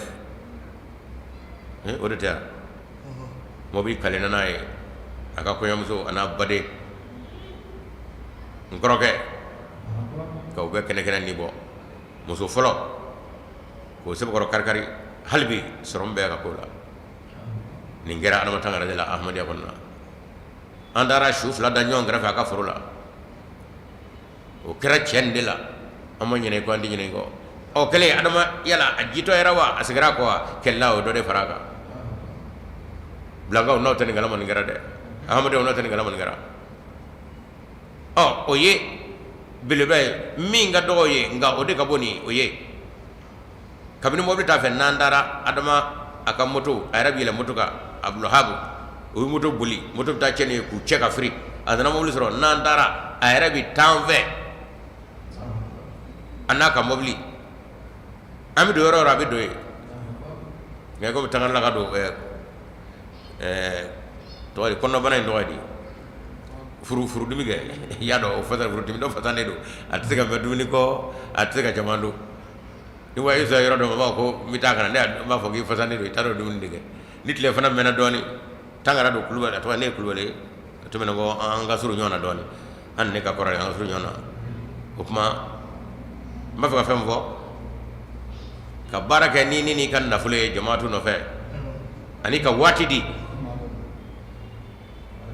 o de tɛ yan, mobili kalenna n'a ye, a ka kɔɲɔmuso a n'a baden, n kɔrɔkɛ, ka u bɛɛ kɛnɛ kɛnɛ ni bɔ. Muso fɔlɔ k'o sɛbɛkɔrɔ karikari, hali bi sɔrɔ bɛɛ ka ko la. Nin kɛra Adama Tangara de la Ahmadenya kɔnɔna na. An taara su fila da ɲɔgɔn kɛrɛfɛ a ka foro la, o kɛra cɛ nin de la. An ma ɲinɛ kɔ, an tɛ ɲinɛ kɔ. Ɔ kɛlen, Adama yala a jitɔ yɛrɛ wa, a seginna kɔ wa, kɛlɛla o dɔ de fara a kan. Bilankaw, n'aw tɛ nin kalama, nin kɛra dɛ. Ahamadenw, n'aw tɛ nin kalama, nin kɛra. Ɔ o ye belebele ye min ka dɔgɔ ye, nka o de ka bon ni o ye. Kabini mobili t'a fɛ, n'an taara, Adama a ka moto, a yɛrɛ bɛ yɛlɛ moto kan, Abdulhabu, o bɛ moto boli, moto bɛ taa cɛ ye k'u cɛ ka firi. A nana mobili sɔrɔ, n'an taara, a yɛrɛ bɛ taa an fɛ, a n'a ka mobili, an bɛ don yɔrɔ yɔrɔ, a bɛ don yen. Nka komi Tangara ka don tɔgɔ di, kɔnɔbana in tɔgɔ di, furudimi kɛ, i y'a dɔn o fasa, furudimi dɔ fasanen don, a tɛ se ka mɛn dumuni kɔ, a tɛ se ka caman dun. Ni wa sera yɔrɔ dɔ ma, b'a ko n bɛ taa ka na, ne b'a fɔ k'i fasanen don, i t'a dɔn dumuni de kɛ. Ni tile fana mɛnna dɔɔnin, Tangara don, Kulubali, a tɔgɔ, ne ye Kulubali ye, a tɛmɛna ko an ka surun ɲɔgɔn na dɔɔnin, an ne ka kɔrɔ, an ka surun ɲɔgɔn na. O tuma n b'a fɛ ka fɛn fɔ, ka baara kɛ ni n'i ka nafolo ye jamaatu nɔfɛ, ani ka waati di.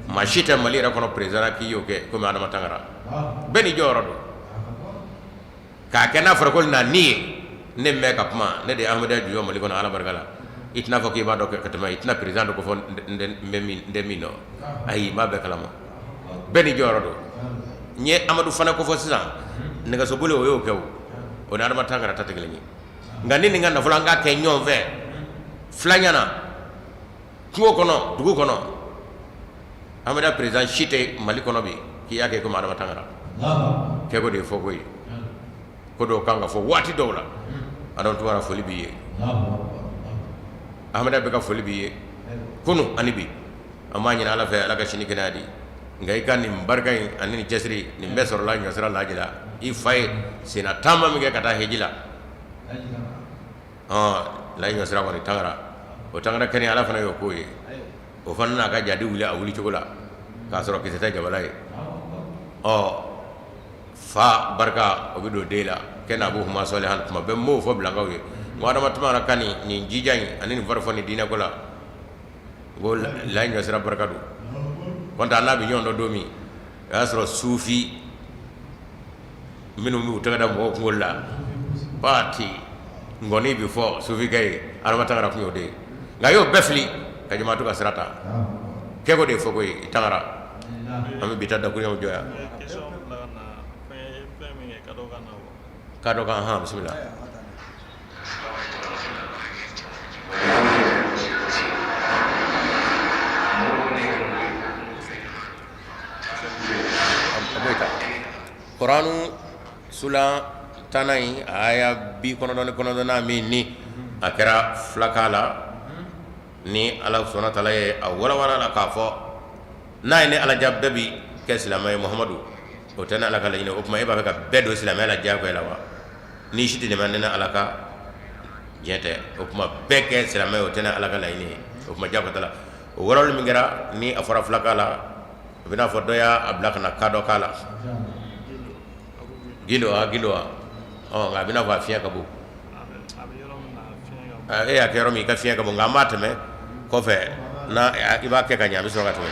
Maa si tɛ Mali yɛrɛ kɔnɔ président k'i y'o kɛ komi Adama Tangara. Bɛɛ n'i jɔyɔrɔ don. K'a kɛ n'a fɔra ko na ni ye ne mɛn ka kuma, ne de ye Ahmadenya jujɔ Mali kɔnɔ, Ala barika la. I tɛna fɔ k'i b'a dɔn ka tɛmɛ, i tɛna président dɔ ko fɔ n tɛ min dɔn. Ayi, n b'a bɛɛ kalama. Bɛɛ n'i jɔyɔrɔ don. N ye Amadu Fana ko fɔ sisan, nɛgɛsoboli, o y'o kɛ, o ni Adama Tangara ta tɛ kelen ye. Nka ni nin ka nafolo, an k'a kɛ ɲɔgɔn fɛ fila ɲɛna, kungo kɔnɔ, dugu kɔnɔ, Ahmadenya président si tɛ Mali kɔnɔ bi k'i y'a kɛ komi Adama Tangara. Kɛko de ye fɔko ye, ko dɔw kan ka fɔ waati dɔw la. Adama Tunkara, foli b'i ye. Ahmada bɛ ka foli b'i ye kunun ani bi an b'a ɲini Ala fɛ Ala ka sini kɛnɛya di nka i ka nin barika in ani nin cɛsiri nin bɛɛ sɔrɔla ɲɔsira laji la i fa ye senna taama min kɛ ka taa heji la laji ɲɔsira kɔni tangara o tangara kɛnɛ Ala fana y'o k'o ye o fana n'a ka jadi wuli a wuli cogo la k'a sɔrɔ kisɛ tɛ jabala ye ɔ fa barika o bɛ don den la kɛ n'a b'o kuma sɔli hali tuma bɛɛ n b'o fɔ bilankaw ye n ko Adama Tumara ka nin jija in ani nin fari ni diinɛ ko la n ko layi ɲɔsira barika don kɔntan n'a bɛ ɲɔgɔn dɔn don min o y'a sɔrɔ sufi minnu b'u tɛgɛ da mɔgɔw kunkolo la paati ngɔni bɛ fɔ sufikɛ ye Adama Tangara tun y'o de ye nka a y'o bɛɛ fili ka jamaatu ka sira ta kɛko de ye fɔko ye i Tangara an bɛ bi ta dakuruɲaw jɔ yan kadɔ kan hɔn bisimila Kuranu sulan tannan in aya 99nan min ni a kɛra fulakan la ni Ala subahana taala ye a walawala la k'a fɔ n'a ye ne Ala diya bɛɛ bi kɛ silamɛ ye Muhamadu o tɛ ne Ala ka laɲini o tuma e b'a fɛ ka bɛɛ don silamɛya la diyagoya la wa n'i si tɛ limaniya ne Ala ka diɲɛ tɛ o tuma bɛɛ kɛ silamɛ ye o tɛ ne Ala ka laɲini ye o tuma diyagoya t'a la o walawalali min kɛra ni a fɔra fulakan la a bɛ n'a fɔ dɔ y'a bila ka na kadɔ kan la gindo wa gindo wa nka a bɛ n'a fɔ a fiɲɛ ka bon e y'a kɛ yɔrɔ min i ka fiɲɛ ka bon nka an b'a tɛmɛ kɔfɛ n'a i b'a kɛ ka ɲɛ a bɛ sɔrɔ ka tɛmɛ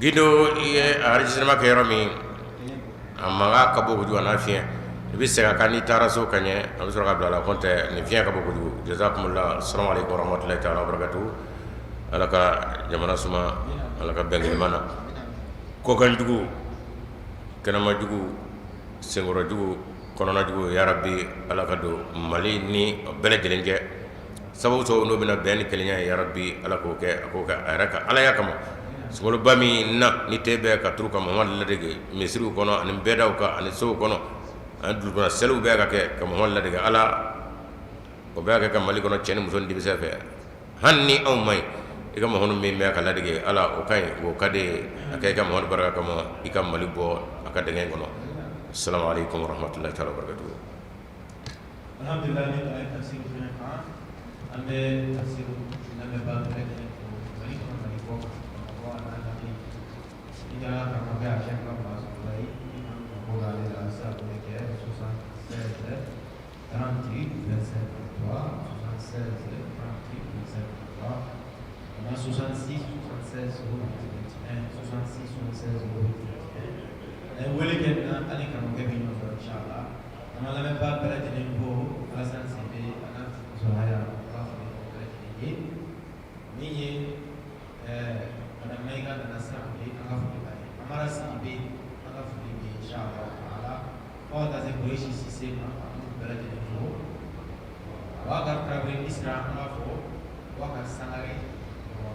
Gindo i ye enregistrement kɛ yɔrɔ min a mankan ka bon kojugu a n'a fiɲɛ i bɛ segin a kan n'i taara so ka ɲɛ a bɛ sɔrɔ ka bila a la kɔntɛ nin fiɲɛ ka bon kojugu jazakumullah salamu aleykum warahmatulahi taala wabarakatuhu ala ka jamana suma ala ka bɛn ɲuman na kɔkan jugu kɛnɛma jugu senkɔrɔ jugu Kɔnɔnajugu, yarabi, Ala ka don Mali ni bɛɛ lajɛlen cɛ. Sababu sababu n'o bɛna bɛn ni kelenya ye, yarabi, Ala k'o kɛ, a k'o kɛ a yɛrɛ ka Alaya kama. Sunkaloba min na ni te bɛ ka turu ka Mamadu ladege misiriw kɔnɔ ani bɛɛdaw kan ani sow kɔnɔ ani dugukɔnɔ seliw bɛɛ ka kɛ ka Mamadu ladege, Ala o bɛɛ ka kɛ ka Mali kɔnɔ cɛ ni muso ni denmisɛn fɛ. Hali ni anw ma ɲi, i ka Mamadu min bɛ ka ladege, Ala, o ka ɲi, o ka di a kɛ i ka Mamadu barika kama, i ka Mali bɔ a ka dingɛ kɔnɔ. Salamu aleykum warahmatulahi taala wabarakatuhu. Alhamdulillah, ni kalan ye tafsir fɛnɛ kan, an bɛ tafsir lamɛnbaa bɛɛ lajɛlen fo Mali kɔnɔ, Mali kɔ kan, Bamakɔ a n'a lamini. Ni kɛra karamɔgɔkɛ a sɛn ka maa sɔrɔla ye, ni maa min mako b'ale la, a bɛ se ka wele kɛ 76 38 25 33, 76 38 25 33, ani 66 76 08 21, 66 76 08 21. A ye wele kɛ nin na, hali karamɔgɔkɛ bɛ ɲɔgɔn sɔrɔ inshallah. An ka lamɛnbaa bɛɛ lajɛlen fo, Alassane Sidibe a n'a muso Haya, an b'a foli kɛ bɛɛ lajɛlen ye. Min ye madame Mayiga nana sisan, ye an ka foli b'a ye. Amara Sidibe, an ka foli bɛ yen inshallah taala. Fo ka taa se Goyisi Sise ma, an b'u bɛɛ lajɛlen fo. Bakari Tarawele Misira, an b'a fɔ Bakari Sangare,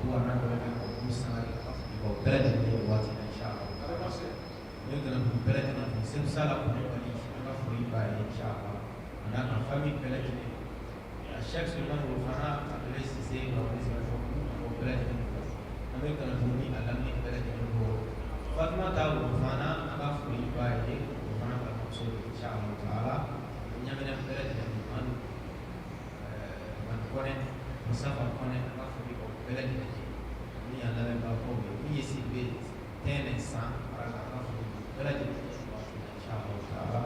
Mamadu a n'a dɔgɔkɛ Mamadu Sangare, an ka foli b'aw bɛɛ lajɛlen ye waati in na inshallah taala. N bɛ Ganadugu bɛɛ lajɛlen fo, Segu Sala Kulubali, an ka foli b'a ye inshallah, a n'a ka famille bɛɛ lajɛlen. Cheikh Sulemani Fofana, Abdoulaye Cissé, Mamadu Sɛnɛfɔ, an b'o bɛɛ lajɛlen fo. An bɛ Ganadugu ni a lamini bɛɛ lajɛlen fo. Fatumata Fofana, an ka foli b'a ye, o fana balimamuso don inshallah taala. Ɲamina bɛɛ lajɛlen fo, Madu Madu Kɔnɛ, Musafa Kɔnɛ, an ka foli b'aw bɛɛ lajɛlen ye. Min y'an lamɛnbagaw ye, min ye Sidibe Tɛnɛ san mara la, an ka foli b'u bɛɛ lajɛlen ye waati in na inshallah taala.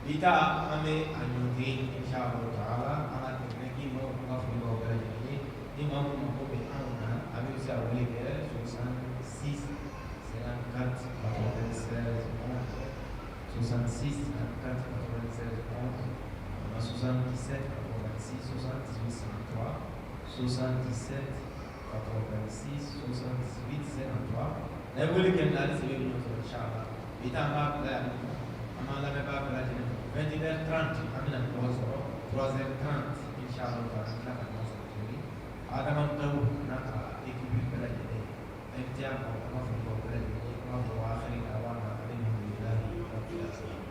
Bi ta, an bɛ a ɲɔngiri inshallah taala. An ka tɛmɛ maaw, an ka foli b'aw bɛɛ lajɛlen ye. Ni maa min mako bɛ anw na, a bɛ se ka wele kɛ 66 54 96 11, 66 54 96 11, 77 86 78 53, 77 86 78 53. N'a ye wele kɛ nin na, hali sɛbɛn bɛ ɲɔgɔn sɔrɔ inshallah. Bi ta, an b'a bila yan nɔ. An b'an lamɛnbaa bɛɛ lajɛlen fo. 21h30, an bɛna ɲɔgɔn sɔrɔ. 3h30 inshallah an bɛ tila ka ɲɔgɔn sɔrɔ tuguni. Adama Daw n'a ka équipe bɛɛ lajɛlen, MTA mɔgɔw, an b'a fɔ bɛɛ lajɛlen ye, an b'a fɔ wa akhiri da'wana alhamdulillahi rabbil alamin.